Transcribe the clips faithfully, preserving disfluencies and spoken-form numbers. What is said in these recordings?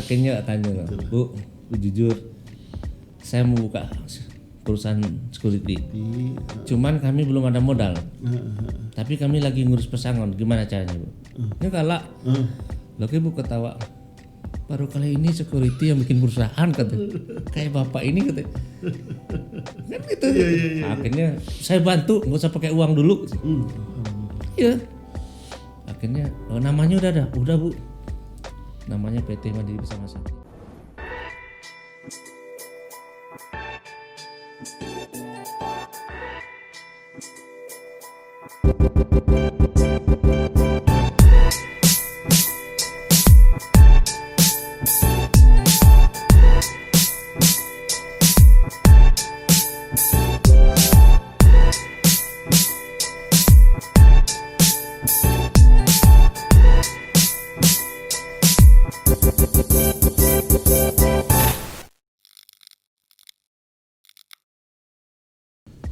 Akhirnya tanyo, "Bu, jujur, saya mau buka perusahaan security. Cuman kami belum ada modal. Tapi kami lagi ngurus pesangon, gimana caranya, Bu?" Dia galak. Lagi Bu ketawa. "Baru kali ini security yang bikin perusahaan," kata. "Kayak bapak ini," kata. Kan gitu. Iya, iya, iya, iya. Akhirnya, "Saya bantu, nggak usah pakai uang dulu." Hmm. Iya. Akhirnya, "Oh, namanya udah ada?" "Udah, Bu. Namanya P T Mandiri Bersama Sakti."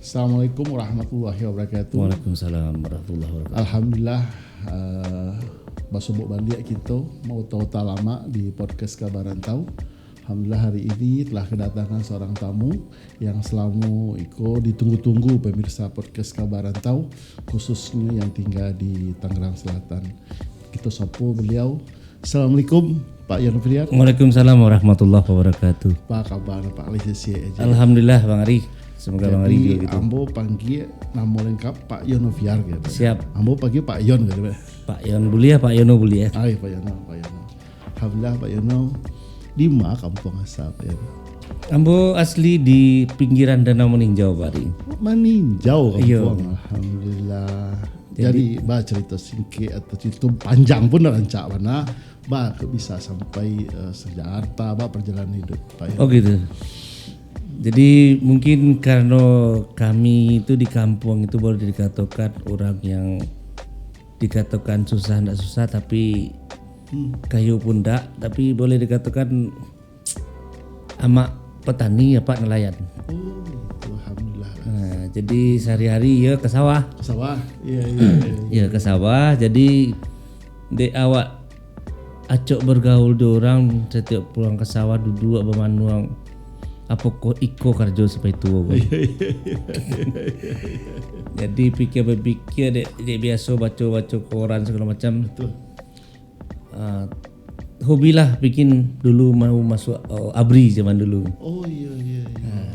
Assalamualaikum warahmatullahi wabarakatuh. Waalaikumsalam warahmatullahi wabarakatuh. Alhamdulillah, eh, basobok baliak kito, mauta-uta lama di podcast Kaba Rantau. Alhamdulillah, hari ini telah kedatangan seorang tamu yang selamo iko ditunggu-tunggu pemirsa podcast Kaba Rantau, khususnya yang tinggal di Tangerang Selatan. Kito sapa beliau. Assalamualaikum, Pak Yon Noviar. Waalaikumsalam warahmatullahi wabarakatuh. Apa kabar, Pak? Alai sehat aja. Alhamdulillah, Bang Ari. Semoga Bang Ari juga gitu. Ambo panggil nama lengkap Pak Yon Noviar gitu. Siap. Ambo panggil Pak Yon gitu. Pak Yon buliah, Pak Yono buliah. Ai, Pak Yono, Pak Yono. Alhamdulillah, Pak Yono. Di ma kampuang asal, Pak Yono? Ambo asli di pinggiran Danau Maninjau, Pak Ari. Maninjau kampuang. Iyo. Alhamdulillah. Jadi, jadi, ba carito singkek atau carito panjang pun rancak bana. Ba, kok bisa sampai, eh, sejarah, ba perjalanan hidup, Pak Yono? Oh, gitu. Jadi, mungkin karena kami itu di kampung itu boleh dikatakan orang yang dikatakan susah ndak susah, tapi kayo pun ndak, tapi boleh dikatakan amak petani, apak nelayan. Oh, alhamdulillah lah. Nah, jadi sehari-hari ya ke sawah. Ke sawah. Iya, iya, iya, iya. Ya, ke sawah. Jadi, dek awak acok bergaul di orang, setiap pulang ke sawah duduk bamanuang. Apokoh iko karajo sampai tuo ko? Iya, iya, iya. Jadi pikir-pikir, dek, dek biaso baco-baco koran segala macam. Betul. Ah, hobi lah bikin dulu mau masuk, oh, abri zaman dulu. Oh, iya, iya, iya. Ah.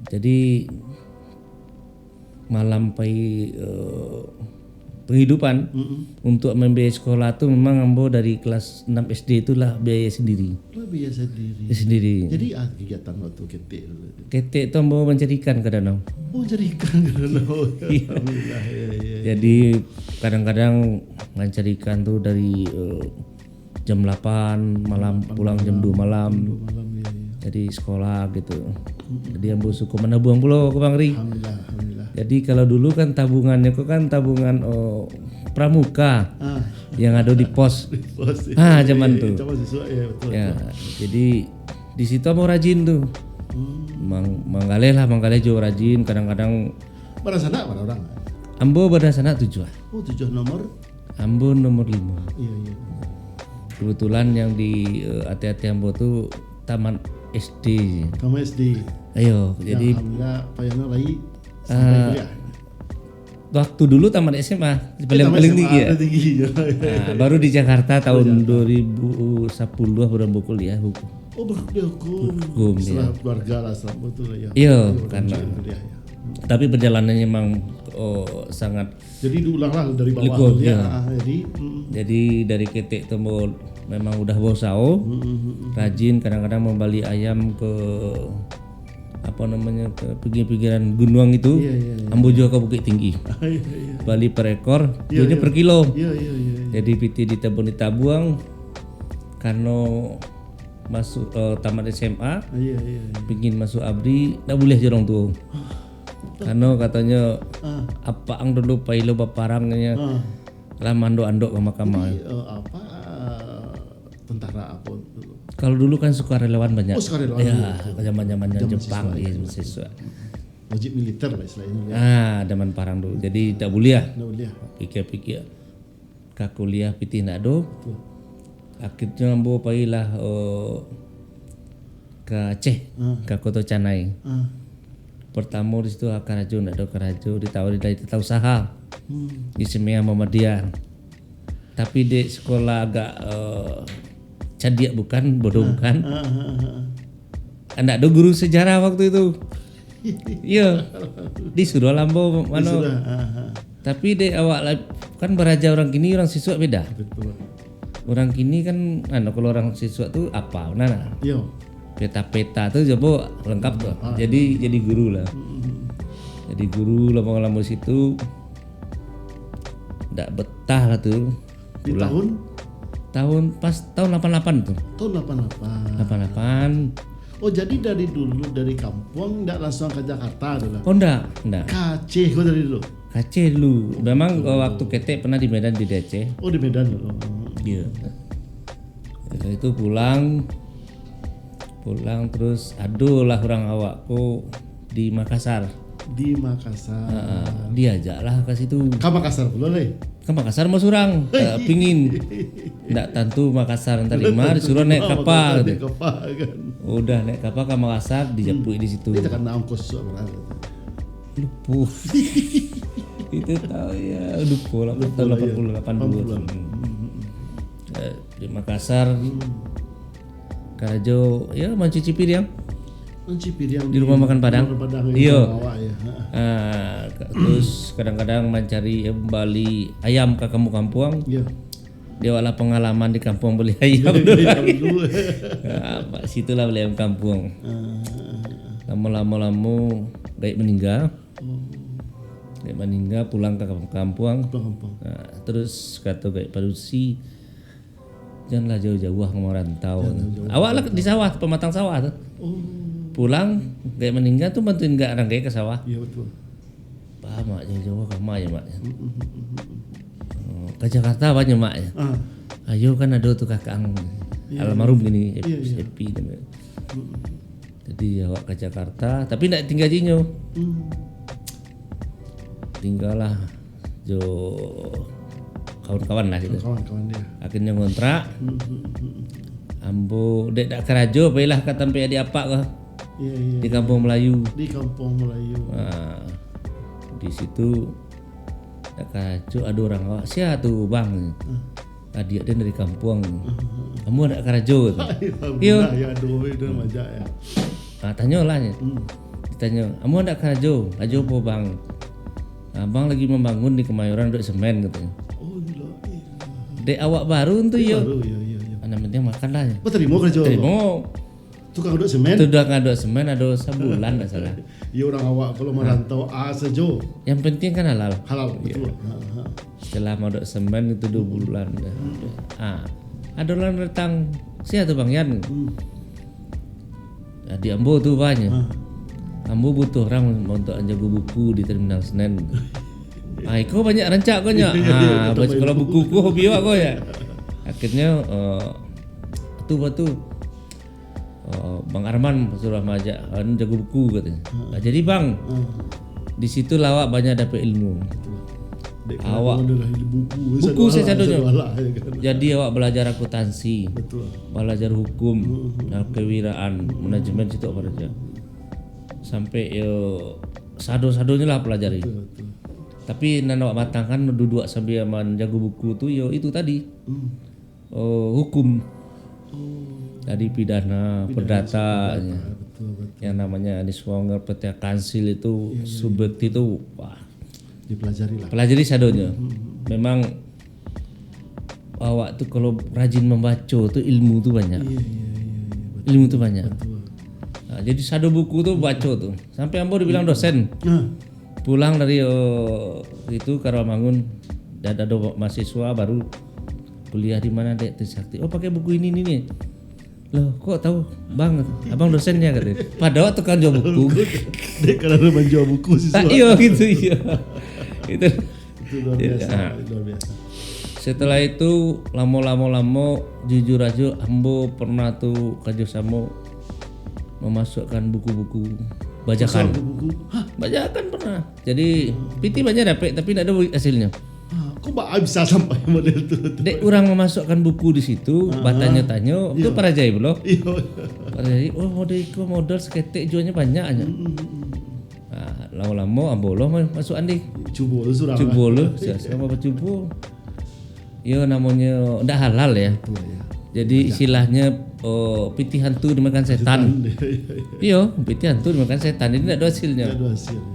Jadi, malam pai, eh, penghidupan, untuk membiayai sekolah tu memang ambo dari kelas enam S D tu lah biaya sendiri. Lah biaya sendiri. Biaya sendiri. Jadi, ah, kegiatan waktu ketek tu? Ketek tu ambo mancari ikan ka danau. Oh, mancari ikan ka danau. Iya. Alhamdulillah, ya, ya, ya. Jadi, kadang-kadang mancari ikan tu dari, eh, jam delapan malam, pulang jam dua malam. Jam dua malam, iya, iya. Jadi sekolah gitu. Mm-mm. Jadi ambo suko manabuang pulo ko, Bang Ri. Alhamdulillah, alhamdulillah. Jadi kalau dulu kan tabungannyo ko kan tabungan, oh, pramuka yang ado di pos. Di pos, iya. Ah, zaman tu. Zaman siswa, iya, betul, betul. Jadi di situ ambo rajin tu. Hmm. Mang-, manggaleh lah, manggaleh jo rajin, kadang-kadang. Barasanak bara urang? Ambo barasanak tujuah. Oh, tujuah nomor? Ambo nomor limo. Iya, iya. Kebetulan yang di, eh, ateh-ateh ambo tu tamat S D. Tamat S D. Iyo, jadi alhamdulillah, payahno lai sampai kuliah. Waktu dulu tamat S M A, paling, tamat paling S M A, tinggi ya. Paling tinggi, iya. Nah, baru di Jakarta tahun dua ribu sepuluh baru ambo kuliah hukum. Oh, berkuliah hukum. Hukum, iya. Setelah keluarga lah, sama tu lah ya. Iya, karena kuliah, ya. Tapi perjalanannya memang, oh, sangat Jadi diulang lah dari bawah. Jadi, mm. Jadi dari ketek tu ambo memang udah bausaho, rajin, kadang-kadang membali ayam ke, apa namanya, ke pinggir-pinggiran gunung itu. Iya, iya, iya. Ambo jual ka Bukittinggi. Iya, iya. Bali per ekor, iya, jualnya per kilo. Iya, iya, iya, iya. Jadi pitih ditabuang-ditabuang, karena masuk, eh, tamat S M A, iya, iya, iya, pingin masuk abri, ndak buliah jo urang tuo. Karena katonyo, apak ang dulu pailo baparang, lah mandok-andok kama-kama. Jadi, eh, apa, eh, tentara apa dulu? Kalau dulu kan sukarelawan banyak. Oh, sukarelawan dulu. Ya, zaman-zaman Jepang, iya, mahasiswa. Wajib militer lah istilahnya, ya. Ah, zaman parang dulu. Jadi, tak buliah. Tak buliah. Pikir-pikir. Ka kuliah pitih ndak ado. Betul. Akhirnyo ambo pailah, eh, ka Aceh, Ah. ka Koto Canai. Ah. Partamo di situ, ah, karajo, ndak ado karajo, ditawari dari tata usaha Hmm. di Semea Muhammadiyah. Tapi dek sekolah agak, eh, cadiak bukan, bodoh Ah, bukan. ah, ah, ah. Ndak ado guru sejarah waktu itu. Iyo. Disuruah lah ambo mano. Disuruah, ah, ah. Tapi dek awak lah, kan baraja urang kini, urang sisuak beda. Betul. Urang kini kan, anu, kalau urang sisuak tu apa, nah, nah. Iyo. Peta-peta tu jabo lengkap tu. Ah, Jadi, iyo. jadi guru lah. Mm-mm. Jadi guru lamo-lamo situ, ndak betah lah tu. Di Pulang. tahun? Tahun, pas tahun lapan lapan tu. Tahun lapan lapan. Lapan lapan. Oh, jadi dari dulu, dari kampuang ndak langsung ka Jakarta tu lah? Oh, ndak, ndak. Ka Aceh ko dari dulu? Ka Aceh dulu. Memang, eh, waktu ketek pernah di Medan, di Aceh. Oh, di Medan dulu. Iya. Setelah itu pulang, pulang terus ado lah urang awak ko di Makassar. Di Makassar. Ha, diajak lah ka situ. Ka Makassar pulo lai? Ka Makassar mah surang, tak pingin. Ndak tantu Makassar nan tarima, disuruh naik kapal. Naik kapal kan. Udah naik kapal ka Makassar, dijapuik di situ. Dia takana ongkos suap berapa? Lupo. Itu tahu ya, lupo lah, Lupo tahun lah, ya. lapan puluh, lapan dua Lapan puluh. tu. Hmm. Eh, di Makassar, Hmm. karajo, ya, mancuci piriang. Mancuci piriang Di rumah makan Padang? Rumah makan Padang, Iyo. rumah awak, ya. Ha. Ah, ka-, terus kadang-kadang mancari, ya, bali ayam ka kampuang-kampuang. Iyo. Dia awak lah pengalaman di kampuang bali ayam Bali tu. ayam dulu. Ah, kat situ lah bali ayam kampuang. Ah. Lamo-lamo, lamo, gaek maningga. Oh. Gaek maningga, pulang ka kampuang. Pulang kampuang. Ah, terus kato gaek padusi, "Janlah jauah-jauah marantau." Jangan jauah-jauah Awak lah marantau. di sawah, pamatang sawah tu. Oh. Pulang, gaek maningga tu bantuin gaek urang gaek ka sawah. Iya, betul. "Pak, Mak, jauah-jauah ka ma, ya, Mak?" Mm, mm, mm, mm, mm. "Oh, ka Jakarta banyak, Mak, ya." Ah. "Ayo, kan ado tu kakak ang, Iya, almarhum iya. kini, Iya, iya. Happy namanya." Mm, mm. Jadi, awak ka Jakarta, tapi ndak tingga jinyo. Hmm. Tinggalah jo kawan-kawan lah gitu. Kawan-kawan dia. Akhirnya ngontrak. Hmm, hmm, hmm, hmm. Ambo dek dak karajo, pailah ka tampek adik apak ko. Iya, iya, Di iya. Kampung Melayu. Di Kampung Melayu. Nah, di situ dak karajo, ado urang awak, "Sia tu, Bang?" Hmm. "Adiak den dari kampuang." Hmm. "Amuah dak karajo tu?" Alhamdulillah, Iyo. ya, ado itu majak ya. Ah, tanyolah, ya. Hmm. Ditanyo, "Amuah dak karajo?" "Karajo apo, Bang?" "Abang lagi mambangun di Kemayoran, dek semen," katonyo. Oh, gila. Eh. Dek awak baru tu, Dek iyo. baru, iyo, iyo, iyo. Ah, nan penting makan lah, ya. Oh, tarimo karajo? Tarimo. Tukang aduk semen? Tukang aduk semen ado sabulan, ndak salah. Iyo, urang awak kalau Ah. marantau, ah, sajo. Yang penting kan halal. Halal, Iyo. betul. Ha, ha. Setelah maadok semen itu duo bulan dah. Hmm. Ah, ado urang datang, "Sia tu, Bang Yan?" Hmm. "Adiak ambo tu, Bang." Ah. "Ambo butuh urang untuak jago buku di Terminal Senen." Ah, iko banyak rancak ko nyo. Iyo, iyo, iyo, Ah, betul, baca kalau betul. buku ko hobi awak ko ya. Akhirnyo, eh, tu, tu, eh, Bang Arman suruah maajak, anu, jago buku, katonyo. Hmm. "Ah, jadi, Bang, Hmm. di situ lah awak banyak dapek ilmu." Betul. Dek Awak. Buku Buku sasadonyo. sasadonyo. Sadoalah, ya kan? Jadi, awak balajar akuntansi, Betul. balajar hukum, Hmm. dan kewiraan, Hmm. manajemen situ awak balajar. Sampai, yo, sado-sadonyo lah pelajari. Betul, betul. Tapi nan awak matangkan duduak sambia manjago buku tu, yo, itu tadi. Hmm. Oh, hukum. Oh. Tadi pidana, Pidana, perdata, perdata, ya. betul, betul. Yang namanya Niswanger, P T A Kansil itu, Iya, iya, iya. subjek itu, wah, Dipelajari lah. pelajari sadonyo. Hmm, hmm, hmm. Memang awak tu kalau rajin membaco tu, ilmu tu banyak. Iya, iya, iya, iya, betul. Ilmu tu banyak. Betul. Nah, jadi sado buku tu baco tu. Sampai ambo dibilang dosen. Nah. Pulang dari, oh, itu, Karuamangun, dan ado mahasiswa baru, "Kuliah di mana, Dek?" "Trisakti." "Oh, pakai buku ini, ini, nih." "Loh, kok tahu, Bang?" "Abang dosennya," katanya. Padahal tukang jual buku. Dek, kalau ada manjual buku siswa. Ah, iyo, gitu, iyo. Itu. Itu luar Iya, biasa, ah. luar biasa. Setelah itu, lamo-lamo lamo, jujur aja, ambo pernah tu kerjasama memasukkan buku-buku bajakan. Masuk buku-buku? Hah? Bajakan pernah. Jadi, piti banyak dapek, tapi ndak ada hasilnya. Ah, Baa bisa sampai model tu, tu. Dek urang mamasukkan buku di situ, Aha. batanyo-tanyo, tu Iyo. parajai pulo. Iyo. Parajai, "Oh, model iko modal saketek jualnyo banyak," aja. Mm, mm, mm. Ah, lamo-lamo ambo lo ma-, masuak andi. Cubo tu surang Cubo lah. lu, sa-, sama bacubo. Yo, namonyo ndak halal ya. Betul, ya. Jadi Banyak. istilahnyo, oh, pitih hantu dimakan setan. Setan. Iyo, pitih hantu dimakan setan. Jadi ndak ado hasilnyo. Ndak ado hasilnyo.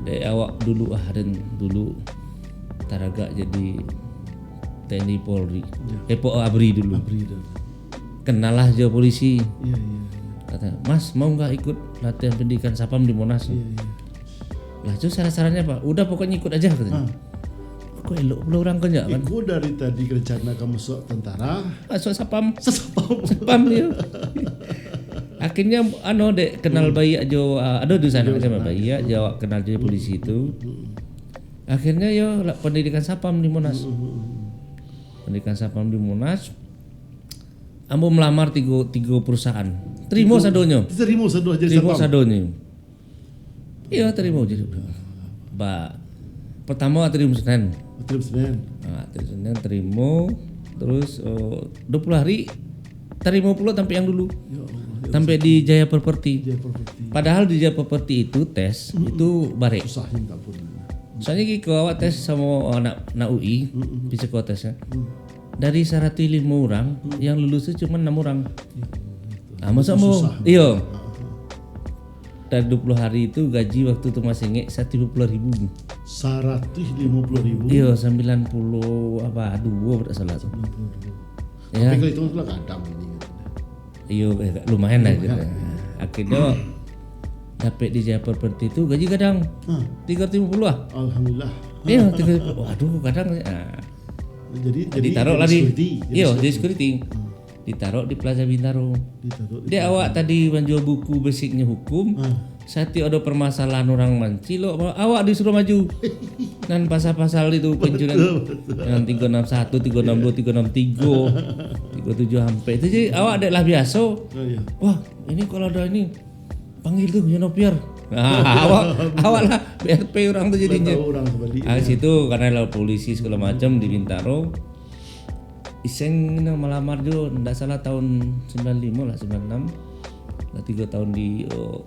Dek awak dulu ah, dan dulu taragak jadi T N I Polri. Ya. Eh, po-, ABRI dulu. ABRI dulu. Kenal lah jo polisi. Iya, iya, iya. Kata, "Mas, mau nggak ikut latihan pendidikan Satpam di Monas?" Iya, iya. Lah, tu syarat-syaratnya apa? "Udah, pokoknya ikut aja," katanya. Ah. Kok elok pula orang kan, ya, kan? Iko dari tadi rencana ka masuak tentara. Masuak Satpam. Satpam. Satpam, ya. Akhirnya, anu, dek kenal Hmm. baik jo, ah, ado di sana Iya, macam benar. baik jo awak kenal jo polisi tu. Hmm. Akhirnya, yo, lah, pendidikan Satpam di Monas. Hmm, hmm, hmm. Pendidikan Satpam di Monas. Ambo melamar tigo, tigo perusahaan. Terima Tigo, sadonyo. Terima sadonyo jadi Terima satpam. sadonyo. Iyo, terima je. Ba, pertama terima Senin. Terima Senin. Ha, terima Senin, terima. Terus, oh, dua puluh hari, terima pulo tampek yang dulu. Ya Allah, ya Tampek Allah. di Jaya Property. Jaya Property. Padahal di Jaya Property itu tes, Mm-mm. itu barek. Susah minta ampun. Soalnya giko, awak tes samo, oh, anak, anak U I, Mm-mm. psikotesnya. Mm. Dari saratus limo urang, Mm. yang lulus tu cuma enam urang. Ya Allah, itu. Ah, Itu maksud ambo, susah. iyo. Ah, ah. Dari dua puluh hari tu gaji waktu tu masih ingek saratus limo puluah ribu. Saratus limo puluah ribu? Iyo, sambilan puluah apa, duo, ndak salah tu. Sambilan puluah ribu. Ya. Tapi kalau itu lah gadang ini. Iyo, eh, lumayan lah Lumayan. gitu. Akhirnya dapek di Jaya Property tu gaji gadang. Hah. Tigo ratus limo puluah lah. Alhamdulillah. Iyo, tigo ratus limo puluah. Waduh, gadang. Ah. Jadi, jadi Ditaruh jadi lah di, security, jadi iyo, jadi security. security. Hmm. Ditaruh di Plaza Bintaro. Ditaruh di Dek Plaza awak Bintaro. tadi manjua buku basicnyo hukum, Ah. satiok ado permasalahan urang mancilok, awak disuruh maju. Nan pasal-pasal itu pencurian. Betul, betul. Nan tigo enam satu, tigo enam dua, Iya. tigo enam tiga, tigo tujuh sampai itu. Jadi awak dek lah biaso. Oh, iya. Wah, ini kalau ada ini, panggil tu Yunopir. Nah, awak, awak lah B R P urang tu Lah jadinyo. tahu urang sebalik, Ah, ya. situ karena lah polisi segala macam di Bintaro. Iseng ni melamar jo, ndak salah tahun sembilan limo lah, sembilan enam. Lah tigo tahun di, oh,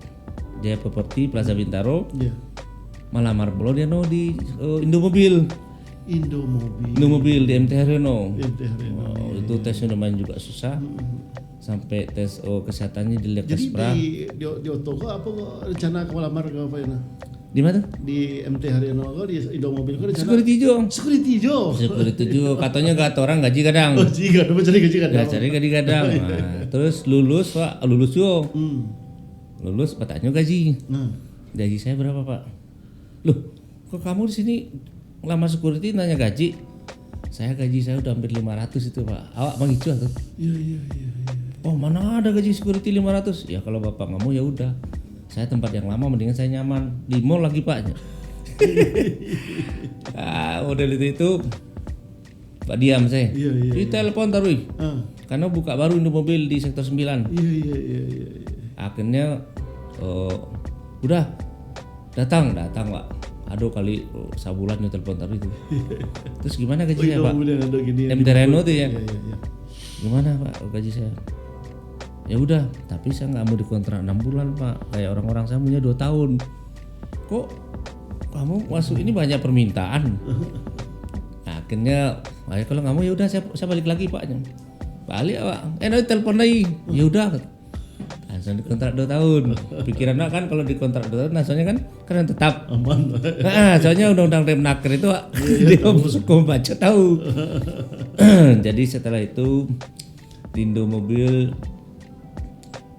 Jaya Property, Plaza Bintaro. Iya. Malamar pulo di, anu, di, oh, Indomobil. Indomobil. Indomobil di M T Haryono. M T Haryono, Oh, iya, itu iya. tesnya lumayan juga susah. Mm-mm. Sampai tes, oh, kesehatannya di Jadi Lekesbra. di, di, di oto ko apa ko rencana ka malamar ka apa ya, nah? Di mana tu? Di M T Haryono ko, di Indomobil ko rencana? Security jo. Security jo? Security jo. Katanya kata orang gaji gadang. Oh, gaji gadang. Cari gaji gadang. Ya, cari gaji gadang. Nah, terus lulus, Pak. Lulus jo. Hmm. Lulus, batanyo gaji. Nah. "Gaji saya berapa, Pak?" "Loh, kok kamu di sini lama security nanya gaji?" "Saya gaji saya udah hampir lima ratus itu, Pak." Awak mangicuah tu. Iya, iya, iya, iya. "Oh, mana ada gaji security lima ratus?" "Ya, kalau Bapak nggak mau, ya udah. Saya tempat yang lama, mendingan saya nyaman. Di mall lagi, Pak." Ah, model itu, itu. Pak diam saya. Iya, iya, Di iya. telepon taruih. Ah. Karena buka baru Indomobil di Sektor sembilan. Iya, iya, iya, iya, iya. Akhirnya, eh, udah. Datang, datang, Pak. Ado kali, oh, sabulan nyo telepon taruih tu. Terus gimana gaji Oh, saya, Pak? Indomobil yang ada gini, yang M T Haryono dibuat. tu ya. Iya, iya, iya. "Gimana, Pak, gaji saya?" "Ya udah, tapi saya nggak mau dikontrak enam bulan, Pak. Kayak orang-orang saya maunya dua tahun." "Kok kamu masuk ini banyak permintaan?" Akhirnya, "Ayo, kalau nggak mau, ya udah, saya, saya balik lagi, Pak." Balik awak. Eh, nanti telepon lagi. "Ya udah." Langsung dikontrak dua tahun. Pikiran awak kan kalau dikontrak dua tahun, rasanya kan karena tetap. Aman. Ah, soalnya undang-undang Permenaker itu, Pak, Iya, iya, dia tahu. suka baca tahu. Jadi setelah itu, di Indomobil,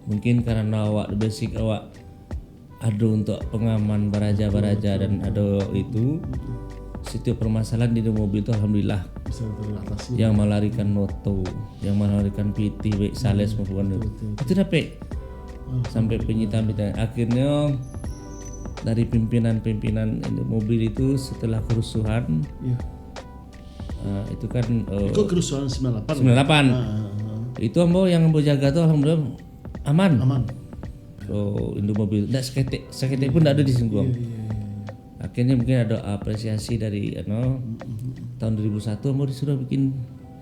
mungkin karena awak, basic awak ado untuk pengaman baraja-baraja Betul, dan betul. ado itu, setiap permasalahan di Indomobil tu alhamdulillah Bisa teratasi. yang melarikan moto, yang melarikan pitih, baik sales Hmm, maupun betul, betul, betul. itu dapek. Alhamdulillah. Sampai penyitaan-penyitaan. Akhirnya dari pimpinan-pimpinan Indomobil itu setelah kerusuhan, Iya. eh, itu kan, eh, Itu kerusuhan sembilan lapan, sembilan lapan. Ah, ah, ah. Itu ambo yang ambo jaga tu alhamdulillah aman. Aman. Oh, Indomobil. Ndak saketek, saketek pun ndak ada disinggung. Iya, iya, iya, iya. Akhirnya mungkin ada apresiasi dari, anu, Mm, mm, mm. Tahun dua ribu satu ambo disuruh bikin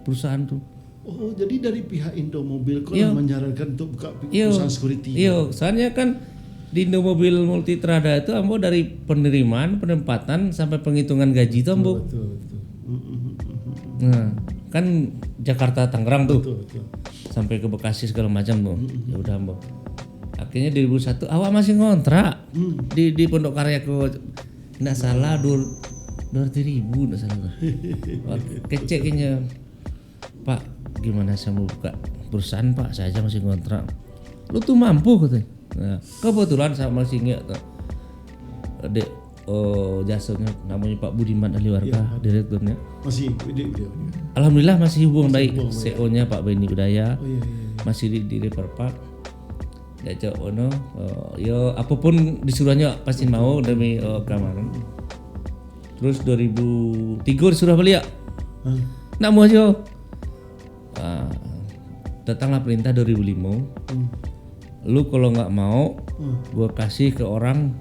perusahaan tu. Oh, jadi dari pihak Indomobil ko Iyo. lah manyarankan untuk buka pi-, Iyo. perusahaan security? Iyo, soalnya kan di Indomobil Multitrada itu ambo dari penerimaan, penempatan, sampai penghitungan gaji tu ambo. Betul, betul, betul. Mm, mm, mm, mm, mm. Nah, kan Jakarta Tangerang tu. Betul, betul. Sampai ke Bekasi segala macam tu. Mm, mm, mm. Ya udah ambo. Akhirnya dua ribu satu, "Awak masih ngontrak Hmm. di, di Pondok Karya ko?" Ndak salah, dua, dua ratus ribu ndak salah. Wah, kecek kayaknya. "Pak, gimana saya mau buka perusahaan, Pak? Saya aja masih ngontrak." "Lu tu mampu," katanya. Nah, kebetulan saya masih ingat tu. Dek, oh, jasanya namanya Pak Budiman Ahli Warga, Ya, Pak. direkturnya. Masih hidup beliau? Alhamdulillah masih hubungan Masih baik. hubungan baik. C E O-nya Pak Benny Udaya. Oh, iya, iya, iya. Masih di, di Deparpark. Diajak ono, eh, yo, apapun disuruhnya pasti Betul, mau betul. demi, eh, keamanan. Terus dua ribu tiga disuruh baliak. Hah? Ndak mau jo. Ah, datanglah perintah dua ribu lima. Hmm. "Lu kalau nggak mau, Hmm. gua kasih ke orang,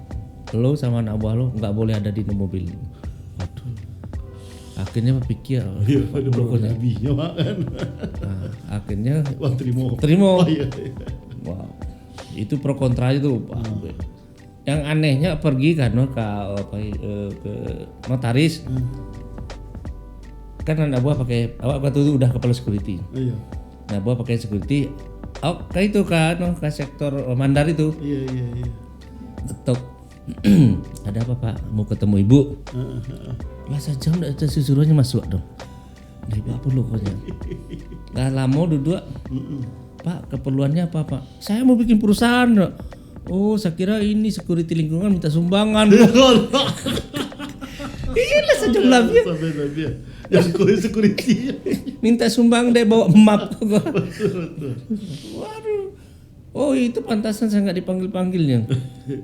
lu sama anak buah lu nggak boleh ada di Indomobil." Waduh. Akhirnya berpikir, Iya, "Apa ada pokoknya?" Nabi nyo, kan. Nah, akhirnya Wah, terima. terima. Oh, iya, iya. Wah, itu pro kontra itu, Pak. Hmm. Yang anehnya pergi kan, no, ka, apa, eh, ke notaris. Hmm. Kan anak buah pakai, awak waktu itu udah kepala security. Iya. Anak buah pakai security, awak ka itu ka, no, ka sektor, eh, Mandar itu. Iya, iya, iya. Ketok. "Ada apa, Pak?" "Mau ketemu Ibu." Heeh, heeh. Lah, sajam dak ada suruhannya masuk tu. Dari bak pulo ko nyo. Lah lamo duduak. Mm-mm. "Pak, keperluannya apa, Pak?" "Saya mau bikin perusahaan, Pak." "Oh, saya kira ini security lingkungan minta sumbangan." Iyolah, sajam labiah. Sampai labiah. Yang security, security. Minta sumbang dek bawa map ko. Betul, betul. Waduh. "Oh, itu pantasan saya nggak dipanggil-panggilnya."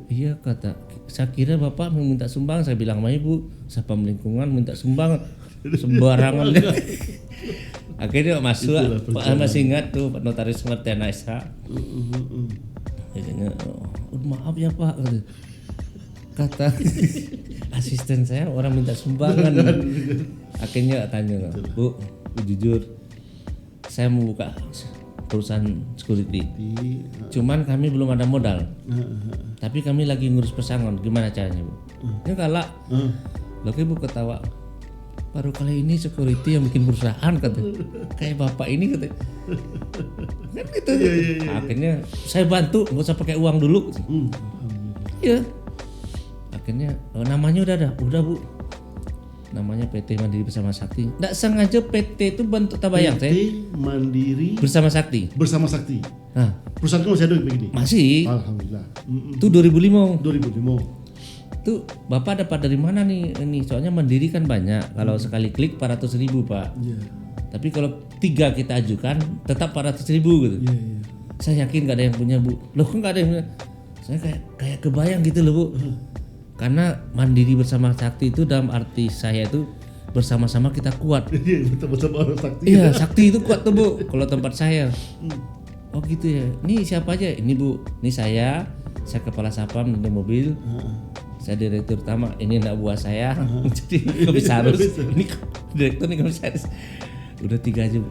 "Iya," kata, "saya kira Bapak mau minta sumbang, saya bilang sama Ibu, Satpam Lingkungan minta sumbang sembarangan." Akhirnya masuk, Itulah Pak, perjalanan. masih ingat tu, Pak Notaris Martiana Esa. Mm, mm, mm. Dia tanya, "Oh, maaf ya, Pak," kata. Kata asisten saya, "Orang minta sumbangan." Akhirnya tanya, Itulah. "Bu, jujur, saya mau buka perusahaan security. Di, ha. Cuman kami belum ada modal. Ha, ha, ha. Tapi kami lagi ngurus pesangon. Gimana caranya, Bu?" Hmm. Dia galak. Hmm. Lagi Bu ketawa. "Baru kali ini security yang bikin perusahaan," kata. "Kayak bapak ini," kata. Kan gitu. Iya, iya, iya, iya. Akhirnya saya bantu, nggak usah pakai uang dulu. Hmm, alhamdulillah. Iya. Akhirnya, "Oh, namanya udah ada?" "Udah, Bu. Namanya P T Mandiri Bersama Sakti." Ndak sengaja P T itu bantuk tabayang, P T teh. Mandiri Bersama Sakti. Bersama Sakti. Nah. Perusahaan itu masih ada begini? Masih. Alhamdulillah. Mm-mm. Itu dua ribu lima. Dua ribu lima. Itu Bapak dapat dari mana nih? Ini soalnya Mandiri kan banyak. Kalau Hmm. sekali klik empat ratus ribu, Pak. Iya. Tapi kalau tiga kita ajukan, tetap empat ratus ribu gitu. Iya, iya. "Saya yakin nggak ada yang punya, Bu." "Loh, kok nggak ada yang punya?" Saya kayak, kayak kebayang gitu loh, Bu. Hmm. Karena Mandiri Bersama Sakti itu dalam arti saya itu bersama-sama kita kuat. Iya, bersama-sama orang sakti. Iya, sakti itu kuat tuh, Bu, kalau tempat saya. Hmm. "Oh gitu ya. Ini siapa aja?" "Ini, Bu, ini saya, saya kepala satpam di mobil. Heeh. Saya direktur utama, ini anak buah saya." Heeh. Jadi komisaris. Iya, bisa. Ini direktur, ini komisaris. Udah tiga aja, Bu.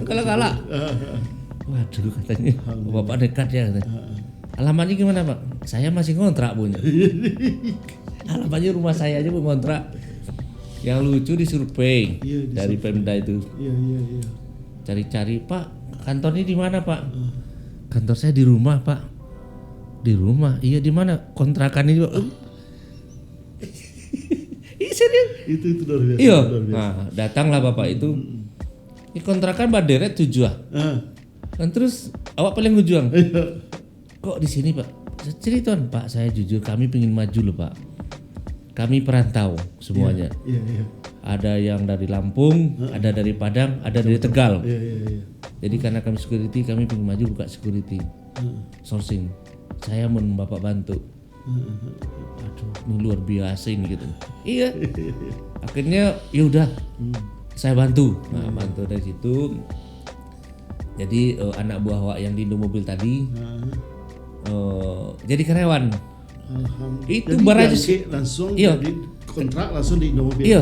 Galak-galak. Heeh, heeh. "Waduh," katanya, Alhamdulillah. "Bapak nekat ya," katanya. Heeh. "Alamatnya gimana, Pak?" "Saya masih ngontrak, Bu." Alamatnya rumah saya aja, Bu, ngontrak. Yang lucu disurvei Iya, dari disurvei. Pemda itu. Iya, iya, iya. Cari-cari, "Pak, kantornya di mana, Pak?" Hmm. "Kantor saya di rumah, Pak." "Di rumah?" "Iya, di mana?" "Kontrakan ini, Pak." Ih, serius? Itu, itu luar biasa, Iya. luar biasa. Nah, datanglah bapak itu. Hmm. Ini kontrakan baderet tujuh ah. Ah. Dan terus awak paling ujung. Iya. "Kok di sini, Pak?" Saya cerita, "Pak, saya jujur, kami pingin maju loh, Pak. Kami perantau semuanya. Iya, iya, iya. Ada yang dari Lampung, Heeh. ada dari Padang, ada dari Tegal. Iya, iya, iya. Jadi karena kami security, kami pingin maju buka security. Heeh. Sourcing. Saya mau Bapak bantu." Heeh. "Aduh, ini luar biasa ini," gitu. Iya. Akhirnya, "Ya udah, Hmm. saya bantu." Nah, Hmm. bantu dari situ. Jadi, eh, anak buah awak yang di Indomobil tadi, Heeh. eh, jadi karyawan. Alhamdulillah. Itu Jadi, baraj- diangkut langsung Iya. jadi kontrak langsung di Indomobil. Iya.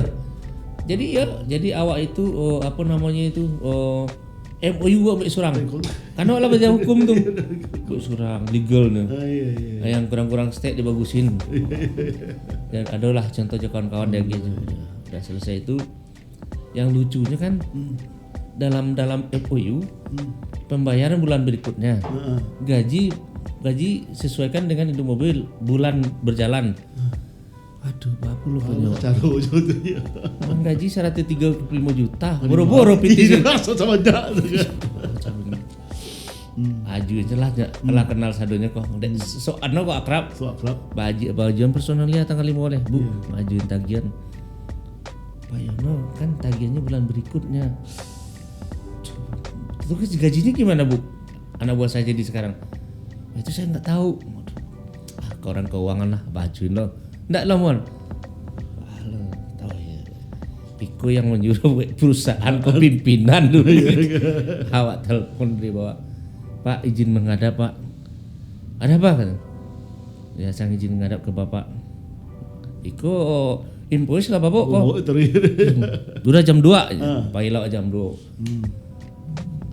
Jadi ya, jadi awak itu, oh, apa namanya itu, oh, M O U ambil surang. Kan awak lah belajar hukum tu. Ambil surang, legal tu. Ah, iya, iya, iya. Yang kurang-kurang stek dibagusin. Dan adalah contoh je kawan-kawan dia gitu. Udah selesai itu, yang lucunya kan, hmm, dalam, dalam M O U, hmm, pembayaran bulan berikutnya. Heeh. Gaji, gaji sesuaikan dengan Indomobil bulan berjalan. Heeh. Aduh, bapu lo. Oh, punyo. Caro jo tu, ya. Manggaji saratus tigo puluh limo juta. Boro-boro P T C. Iya, sama aja tu, ya. Macam ni. Hmm. Aju je lah, ja-, hmm, lah kenal sadonyo ko. Dek, hmm, so, anu ko akrab. So akrab. Baji-, bajuan personalia tanggal limo boleh, Bu. Iya. Bajuan tagihan. Pak Yono, kan tagihannya bulan berikutnya. Terus gajinya gimana, Bu? Anak buah saya jadi sekarang. Itu saya nggak tahu. Ah, ke orang keuangan lah, bajuin lo. Ndak lah, Mon. Alah, tahu ya. Iko yang menyuruh buat perusahaan ko pimpinan dulu. Iya, iya. Awak telepon dari bawah. "Pak, izin menghadap, Pak." "Ada apa?" kata. "Ya, saya izin menghadap ke Bapak." "Iko invoice lah, Bapak, ko." Oh, terus. "Sudah jam dua." Ah. Pai lah jam dua. Hmm.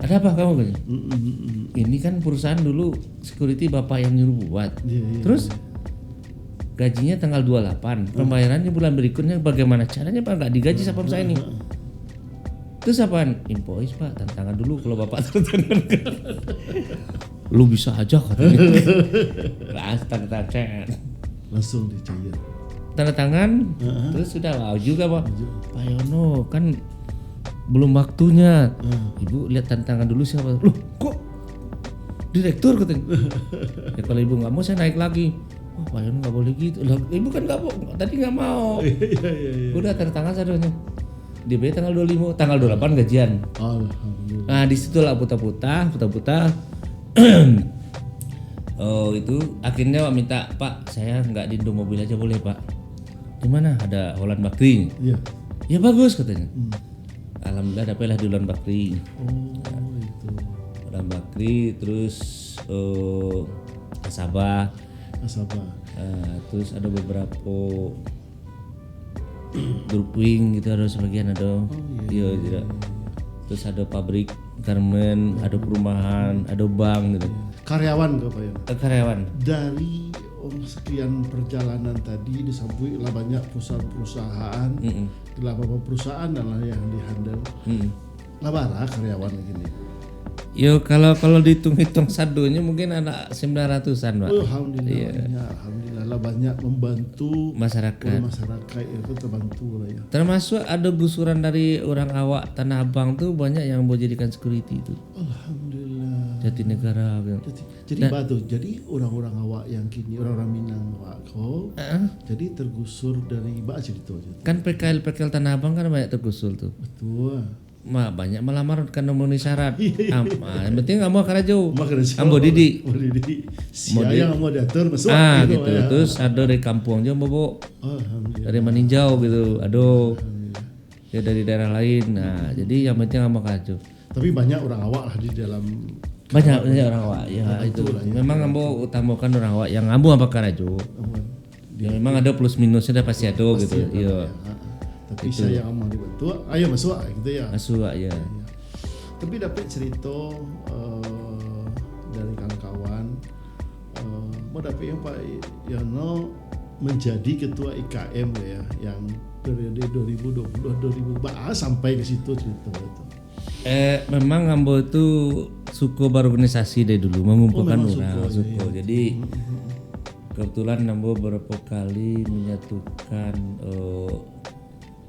"Ada apa kamu?" katanya. Mm, mm, mm, mm. "Ini kan perusahaan dulu security bapak yang nyuruh buat. Iya, iya, terus, iya, gajinya tanggal dua puluh delapan, hmm, pembayarannya bulan berikutnya, bagaimana caranya, Pak, nggak digaji, hmm, sapam saya ini?" Hmm. "Terus apaan?" "Invoice, Pak, tanda tangan dulu kalau bapak tanda tangan." "Lu bisa aja," katanya. Langsung tanda tangan. Langsung dicair. Tanda tangan, heeh, terus sudah, wah, juga, Pak. Iya. "Pak Yono, kan belum waktunya." Heeh. "Ibu lihat tanda tangan dulu siapa?" "Loh, kok direktur?" katanya. "Ya, kalau ibu nggak mau, saya naik lagi." "Wah, Pak Yono nggak boleh gitu." "Lah, ibu kan nggak mau, tadi nggak mau." Iya, iya, iya, iya. Udah, tanda tangan sadonyo. Dia bayar tanggal dua puluh lima, tanggal dua puluh delapan gajian. Alhamdulillah. Nah, di situlah puta-puta, puta-puta. Oh, itu akhirnya awak minta, "Pak, saya nggak di Indomobil aja boleh, Pak?" "Di mana?" "Ada Holland Bakery." Iya. "Ya, bagus," katanya. Hmm. Alhamdulillah, dapatlah di Holland Bakery. Oh, itu. Holland Bakery, terus, eh, Nasabah. Nasabah. Eh, terus ada beberapa Brookwing gitu, ada sebagian ada. Oh, iya, iya, iya, iya. Terus ada pabrik garment, ada perumahan, ada bank gitu. Iya. Karyawan ke, Pak, ya? Eh, karyawan. Dari, oh, sekian perjalanan tadi disabuik lah banyak perusahaan-perusahaan, mm-mm, lah beberapa perusahaan dan lah yang di-handle. Mm-mm. Lah bara karyawan kini? Yo, kalau, kalau dihitung-hitung sadonyo mungkin anak sembilan ratusan, Pak. Oh, alhamdulillah, iya, banyak. Alhamdulillah lah banyak membantu masyarakat. Masyarakat, ya, itu terbantu lah, ya. Termasuk ada gusuran dari orang awak Tanah Abang tu banyak yang mau jadikan security tu. Alhamdulillah. Jatinegara gitu. Jati-, jadi, nah, batu. Jadi orang-orang awak yang kini, orang-orang Minang awak ko, heeh, jadi tergusur dari bak cerita je tu. Kan P K L, P K L Tanah Abang kan banyak tergusur tu. Betul. Ma, banyak melamar kan memenuhi syarat. Iya, iya. Am-, ah, yang penting ambo karajo. Ambo karajo. Ambo didik. Ambo didik. Sia yang ambo diatur, masuk. Ah, gitu, gitu, ya. Terus ada dari kampung je, ambo bawa. Alhamdulillah. Dari Maninjau gitu. Aduh. Alhamdulillah. Ya, dari daerah lain. Nah, hmm, jadi yang penting ambo karajo. Tapi banyak orang awak lah di dalam. Banyak, banyak orang awak. Ya, itu lah, ya. Memang ambo utamakan orang awak yang ambo ambo karajo. Aman. Ya, memang ada plus minusnya dah, pasti ada gitu. Pasti ada, iya. Ha. Tapi itu. Saya aman dibantu, ayo masuk gitu ya. Masuk, ya. Ya. Tapi dapat cerita, eh, dari kawan-kawan, eh, mau dapat yang Pak Yono menjadi ketua I K M ya, yang periode dua ribu dua puluh, dua ribu, bah, sampai ke situ cerita itu. Eh, memang ambo tu suko berorganisasi dari dulu, mengumpulkan orang, suko, ya, suko. Jadi, hmm, hmm, hmm, kebetulan ambo beberapa kali menyatukan, eh,